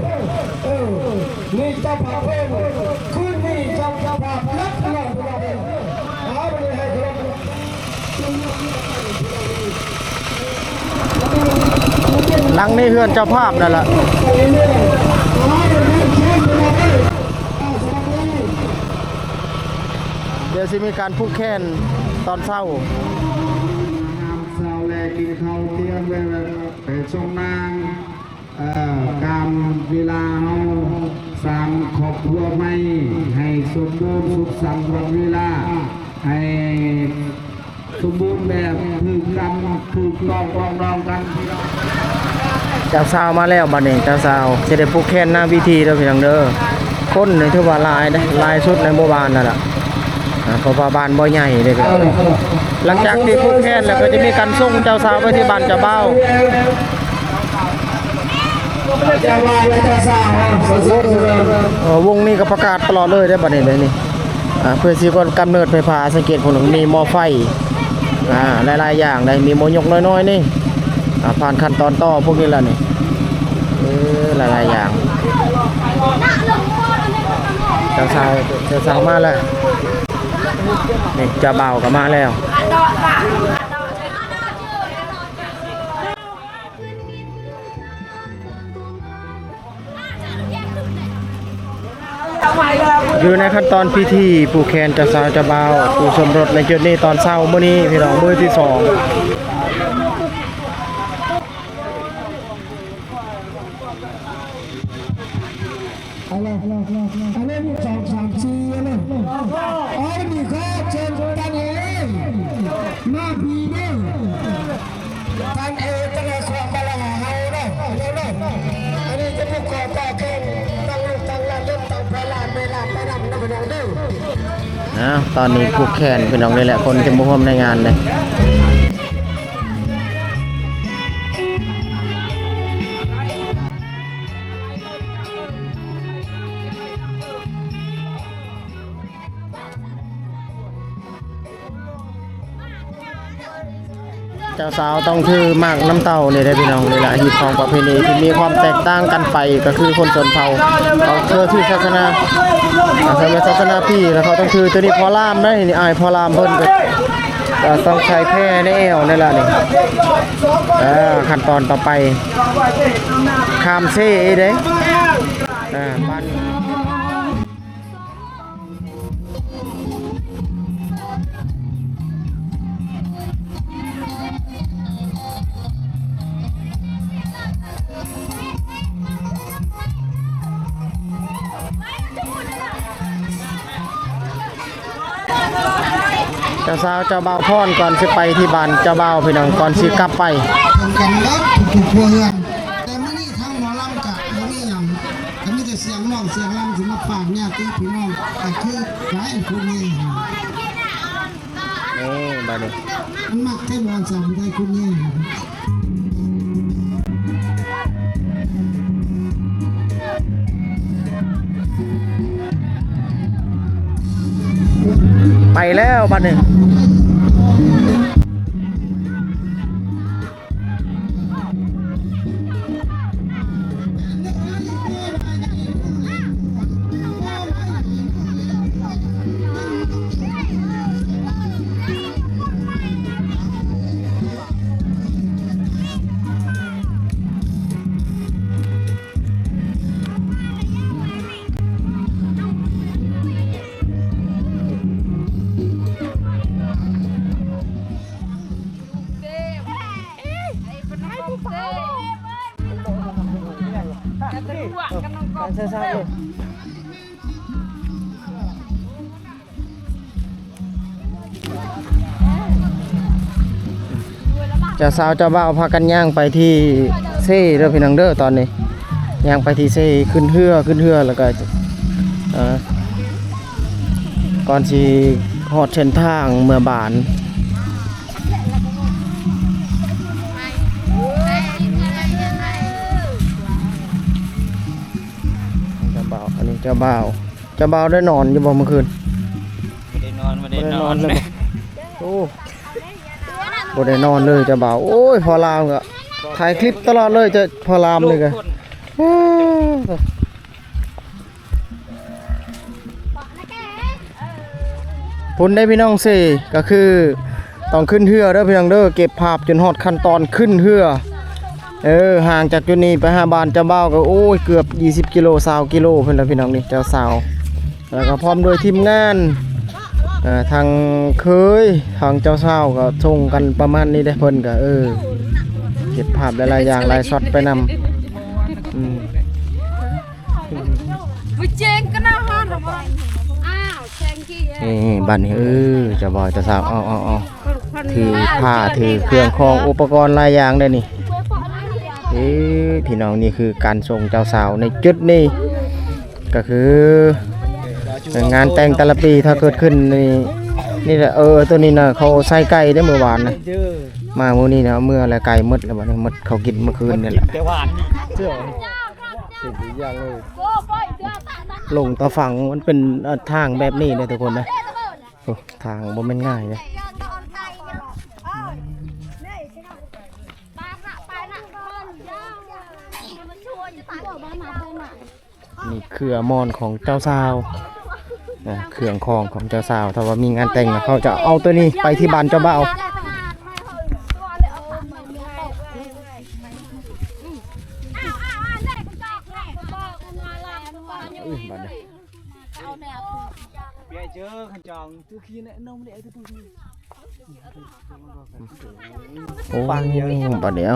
ເອີ ນີ້ເຈົ້າພາບເພິ່ນ ຄືນນີ້ເຈົ້າພາບລັບພີ່ນ້ອງເດີ ເອົາ ບັດນີ້ໃຫ້ເຂົາ ຫຼັງນີ້ເຮືອນເຈົ້າພາບນັ້ນລະ ດຽວຊິມີການຜູກແຂນຕອນເຊົ້າ ຫາມເຊົ້າແລະກິນເຂົ້າທ່ຽງແລ້ວ ໄປສົ່ງນາງ ເອີ ການເວລາເຮົາສ້າງຄອບຄົວໃໝ່ໃຫ້ສົມບູນສຸກສັນວັນເວລາ ໃຫ້ ສົມບູນແບບຖືກກັນ ຖືກຕ້ອງປອງດອງກັນ. ເຈົ້າສາວມາແລ້ວ ບັດນີ້ເຈົ້າສາວຊິໄດ້ຜູກແຂນໜ້າເວທີເດີພີ່ນ້ອງເດີ. ຄົນນີ້ຖືວ່າຫຼາຍເດ້ ຫຼາຍສຸດໃນໝູ່ບ້ານນັ້ນລະ ອ່າ ເພາະວ່າບ້ານບໍ່ໃຫຍ່ເດ້ພີ່ນ້ອງ. ຫຼັງຈາກທີ່ຜູກແຂນແລ້ວ ກໍຈະມີການສົ່ງເຈົ້າສາວໄປທີ່ບ້ານເຈົ້າບ່າວ. ເອີ ວົງນີ້ກໍປະກາດຕະຫຼອດເລີຍເດ້ ບັດນີ້ເດ້ນີ້ ອ່າ ເພື່ອຊິກຳເນີດໄຟຟ້າ ສັງເກດພຸ້ນ ມີໝໍ້ໄຟ ອ່າ ຫຼາຍໆຢ່າງໃດ໋ ມີໝໍ້ຍົກນ້ອຍໆນີ້ ອ່າ ຜ່ານຂັ້ນຕອນຕໍ່ພວກນີ້ລະນີ້ ເອີ ຫຼາຍໆຢ່າງ. ເຈົ້າສາວ ເຈົ້າສາວມາແລ້ວ ນີ້ເຈົ້າບ່າວກໍມາແລ້ວ. ຢູ່ໃນຂັ້ນຕອນພິທີຜູກແຂນເຈົ້າສາວເຈົ້າບ່າວຄູ່ສົມລົດໃນຈຸດນີ້ ຕອນເຊົ້າມື້ນີ້ພີ່ນ້ອງ ມື້ທີສອງ. ອັນນີ້ ອັນນີ້ ສອງ ສາມ ສີ່ ອັນນີ້ ອໍ ນີ້ກໍເຊີນທ່ານເອ ມາພີເດີ ທ່ານເອ ຈະໄດ້ຂອງມາລະຫາເຮົາເນາະ ເນາະ ອັນນີ້ຈະຜູກຄໍຕໍ່ແຂນ ຕັ້ງລູກຕັ້ງຫຼານ ຕັ້ງພໍ່ຫຼານແມ່ຫຼານໄປນຳເນາະ ພີ່ນ້ອງເດີ. ອ້າວ ຕອນນີ້ຜູກແຂນ ພີ່ນ້ອງ ນີ້ແຫຼະ ຄົນທີ່ມາຮ່ວມໃນງານເດ້. ເຈົ້າສາວຕ້ອງຖືໝາກນ້ຳເຕົ້ານີ້ເດ້ພີ່ນ້ອງ. ນີ້ລະຮີດຄອງປະເພນີທີ່ມີຄວາມແຕກຕ່າງກັນໄປ ກໍຄືຄົນຊົນເຜົ່າ ເຂົາເຊື່ອຖືສາສະໜາ ອ່າ ສາສະໜາພີ້ ແລ້ວເຂົາຕ້ອງຖືຕົວນີ້ ພໍ່ລາມເດ້. ນີ້ອ້າຍພໍ່ລາມເພິ່ນກໍ ກໍຕ້ອງໃສ່ແພໃນແອວນີ້ລະນີ້. ອ່າ ຂັ້ນຕອນຕໍ່ໄປ ຂ້າມເຊເດ້ ອ່າ ບ້ານ ເຈົ້າສາວເຈົ້າບ່າວຟ້ອນກ່ອນຊິໄປທີ່ບ້ານເຈົ້າບ່າວ ພີ່ນ້ອງ ກ່ອນຊິກັບໄປ. ເພິ່ນກັນເບິດທຸກໆຄົວເຮືອນ ແຕ່ມື້ນີ້ທາງໝໍລຳກະບໍ່ມີຫຍັງ ກະມີແຕ່ສຽງຮ້ອງສຽງລຳ ຊິມາຝາກຍາດຕິພີ່ນ້ອງ ກະຄືຫຼາຍຄົນນີ້. ນີ້ບາດນີ້ ມັນມັກແທ້ບໍ່ ອັນສາມໄດ້ຄົນນີ້ ໄປແລ້ວບາດນີ້. ເ ເຈົ້າສາວເຈົ້າບ່າວພາກັນຍ່າງໄປທີ່ເຊເດີພີ່ນ້ອງເດີ ຕອນນີ້ຍ່າງໄປທີ່ເຊ ຂຶ້ນເຮືອ ຂຶ້ນເຮືອແລ້ວກໍ ເອີ ກ່ອນຊິຮອດເສັ້ນທາງເມືອບ້ານ. ເຈົ້າບ່າວ ອັນນີ້ເຈົ້າບ່າວ ເຈົ້າບ່າວໄດ້ນອນຢູ່ບໍ່ມື້ຄືນ? ບໍ່ໄດ້ນອນ ບໍ່ໄດ້ນອນ ບໍ່ໄດ້ນອນເລີຍບໍ່? ໂອ້ ບໍ່ໄດ້ນອນເລີຍເຈົ້າບ່າວ. ໂອ້ຍ ພໍ່ລາວກໍຖ່າຍຄລິບຕະຫຼອດເລີຍ ເຈົ້າພໍ່ລາວນີ້ກໍ ພຸ້ນເດ້ພີ່ນ້ອງເຊ ກໍຄືຕ້ອງຂຶ້ນເຮືອເດີພີ່ນ້ອງເດີ ເກັບພາບຈົນຮອດຂັ້ນຕອນຂຶ້ນເຮືອ. ເອີ ຫ່າງຈາກຈຸດນີ້ໄປຫາບ້ານເຈົ້າບ່າວກໍ ໂອ້ຍ ເກືອບຊາວກິໂລ ຊາວກິໂລພຸ້ນລະພີ່ນ້ອງນີ້ ເຈົ້າສາວ ແລ້ວກໍພ້ອມດ້ວຍທີມງານ ເອີ ທາງເຂີຍ ທາງເຈົ້າສາວກໍສົ່ງກັນປະມານນີ້ເດ້ ເພິ່ນກໍ ເອີ ເກັບພາບຫຼາຍໆຢ່າງ ຫຼາຍຊັອດໄປນຳ ອືມ. ມື້ເຈັງກໍໜ້າຮ້ອນແລ້ວບໍ່? ອ້າວ ແຊງກີ້ ເອີ ບັດນີ້ ເອີ ເຈົ້າບ່າວເຈົ້າສາວ ເອົາ ເອົາ ເອົາ ຖືຜ້າຖືເຄື່ອງຂອງອຸປະກອນຫຼາຍຢ່າງເດ້ນີ້. ເອີ ພີ່ນ້ອງ ນີ້ຄືການສົ່ງເຈົ້າສາວໃນຈຸດນີ້ ກໍຄືງານແຕ່ງແຕ່ລະປີ ຖ້າເກີດຂຶ້ນນີ້ ນີ້ແຫຼະ ເອີ ໂຕນີ້ນະ ເຂົາໃສ່ໄກ່ເດ້ມື້ວານນະ ມາມື້ນີ້ນະ ເອົາເມືອແລ້ວ ໄກ່ໝົດແລ້ວ ບັດນີ້ໝົດເຂົາກິນມື້ຄືນນີ້ແຫຼະ. ເປັນອີກຢ່າງເລີຍ ລົງຕາຝັ່ງມັນເປັນ ເອີ ທາງແບບນີ້ເດ້ທຸກຄົນເດ້. ໂອ້ ທາງບໍ່ແມ່ນງ່າຍເດ້. ນີ້ເຄື່ອໝອນຂອງເຈົ້າສາວນະ ເຄື່ອງຂອງຂອງເຈົ້າສາວ ຖ້າວ່າມີງານແຕ່ງນະ ເຂົາຈະເອົາໂຕນີ້ໄປທີ່ບ້ານເຈົ້າບ່າວ. ເອີ ບັດນີ້ ໂອ້ ບັດນີ້ເອົາ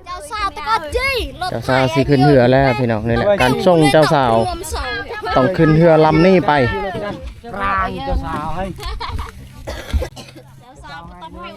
ເຈົ້າສາວຕະກອນຈີ ເຈົ້າສາວຊິຂຶ້ນເຮືອແລ້ວພີ່ນ້ອງ. ນີ້ແຫຼະການສົ່ງເຈົ້າສາວ ຕ້ອງຂຶ້ນເຮືອລຳນີ້ໄປ. ເຈົ້າສາວໃຫ້ ເຈົ້າສາວກໍຕ້ອງໃຫ້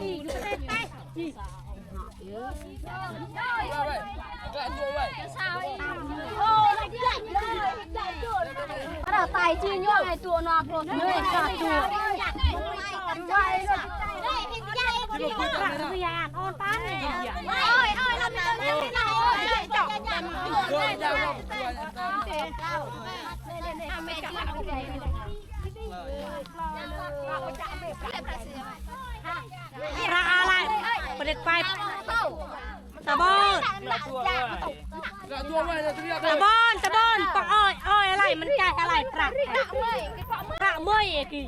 ພຣະອາໄລປະເດັດໄປ ຕາບອນ ຕາບອນ ຕາບອນ ປະອ້ອຍ ອ້ອຍອາໄລ ມັນໃຈອາໄລ ພຣະ ພຣະເມີຍເອກີ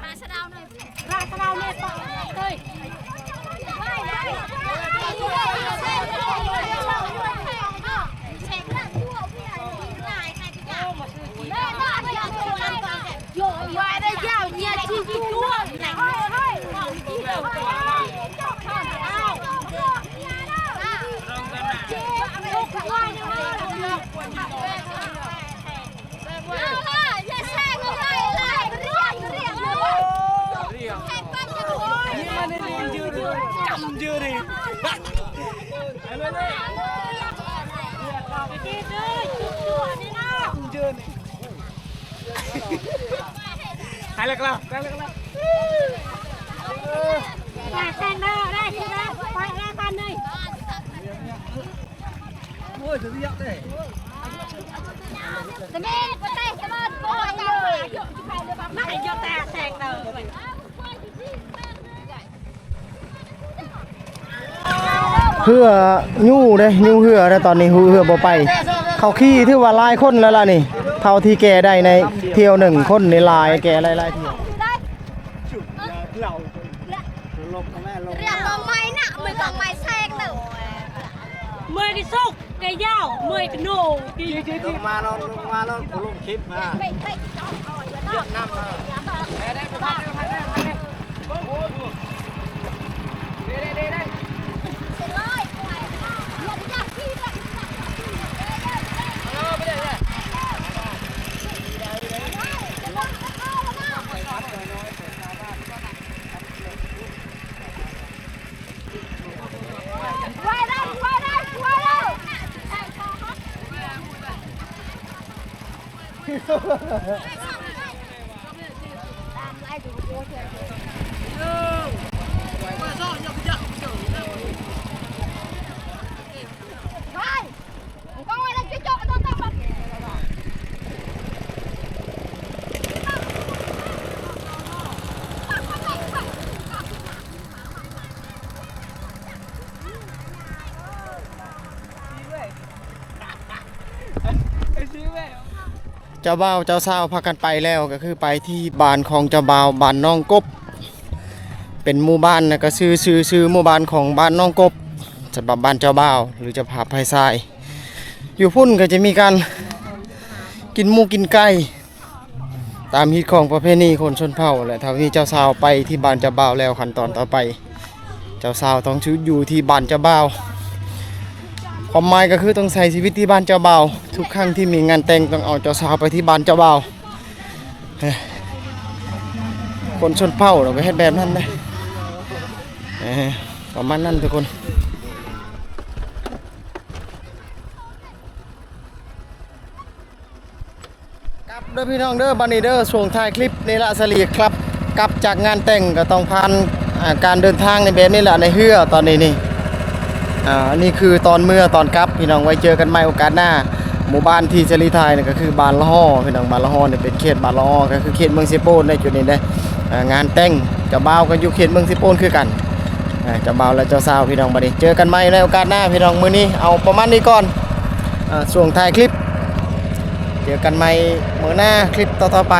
ພຣະສະເດົາເນີຍ ພຣະສະເດົາເນີຍ ປະອ້ອຍເອີຍ. ເຮືອຍູ້ເດ້ ຍູ້ເຮືອແລ້ວ ຕອນນີ້ເຮືອບໍ່ໄປ. ເຂົາຂີ່ຖືວ່າຫຼາຍຄົນແລ້ວລະນີ້ ເທົ່າທີ່ແກ່ໄດ້ໃນຖ້ຽວໜຶ່ງ ຄົນນີ້ຫຼາຍ ແກ່ຫຼາຍໆຖ້ຽວ. ເລື່ອງຂອງໄມ້ນະ ມືຂອງໄມ້ແຊງເດີ ເມື່ອຍກະສຸກກະຍາວ ເມື່ອຍກະໂນ ລົງມາແລ້ວ ລົງມາແລ້ວ ລົງຄລິບມາ ວຽດນາມມາ. ເຈົ້າບ່າວເຈົ້າສາວພາກັນໄປແລ້ວ ກໍຄືໄປທີ່ບ້ານຂອງເຈົ້າບ່າວ ບ້ານໜອງກົບ ເປັນໝູ່ບ້ານ ແລ້ວກໍຊື່ ຊື່ ຊື່ໝູ່ບ້ານຂອງບ້ານໜອງກົບ ສຳລັບບ້ານເຈົ້າບ່າວ ຫຼືເຈົ້າພາບຝ່າຍຊາຍ. ຢູ່ພຸ້ນກໍຈະມີການກິນໝູກິນໄກ່ ຕາມຮີດຄອງປະເພນີຄົນຊົນເຜົ່າ ແລະ ຖ້າມີເຈົ້າສາວໄປທີ່ບ້ານເຈົ້າບ່າວແລ້ວ ຂັ້ນຕອນຕໍ່ໄປ ເຈົ້າສາວຕ້ອງຢູ່ທີ່ບ້ານເຈົ້າບ່າວ ຄວາມໝາຍກໍຄືຕ້ອງໃຊ້ຊີວິດທີ່ບ້ານເຈົ້າບ່າວ. ທຸກຄັ້ງທີ່ມີງານແຕ່ງຕ້ອງເອົາເຈົ້າສາວໄປທີ່ບ້ານເຈົ້າບ່າວ. ເອີ ຄົນຊົນເຜົ່າເນາະ ກໍເຮັດແບບນັ້ນເດ້. ເອີ ປະມານນັ້ນທຸກຄົນ. ກັບເດີພີ່ນ້ອງເດີ ບັດນີ້ເດີ ຊ່ວງທ້າຍຄລິບນີ້ລະ ສະຫຼີຄັບ ກັບຈາກງານແຕ່ງກໍຕ້ອງຜ່ານ ອ່າ ການເດີນທາງໃນແບບນີ້ລະ ໃນເຮືອຕອນນີ້ນີ້. ອ່າ ອັນນີ້ຄືຕອນເມືອຕອນກັບ ພີ່ນ້ອງ ໄວ້ເຈີກັນໃໝ່ໂອກາດໜ້າ. ໝູ່ບ້ານທີ່ສະຫຼີຖ່າຍນີ້ກໍຄືບ້ານລະຫໍ່ ພີ່ນ້ອງ ບ້ານລະຫໍ່ນີ້ເປັນເຂດບ້ານລະຫໍ່ ກໍຄືເຂດເມືອງເຊໂປນໃນຈຸດນີ້ເດ້. ອ່າ ງານແຕ່ງເຈົ້າບ່າວກໍຢູ່ເຂດເມືອງເຊໂປນຄືກັນ. ອ່າ ເຈົ້າບ່າວ ແລະ ເຈົ້າສາວ ພີ່ນ້ອງ ບັດນີ້ເຈີກັນໃໝ່ໃນໂອກາດໜ້າ ພີ່ນ້ອງ. ມື້ນີ້ເອົາປະມານນີ້ກ່ອນ ອ່າ ຊ່ວງທ້າຍຄລິບ ເຈີກັນໃໝ່ມື້ໜ້າ ຄລິບຕໍ່ໆໄປ.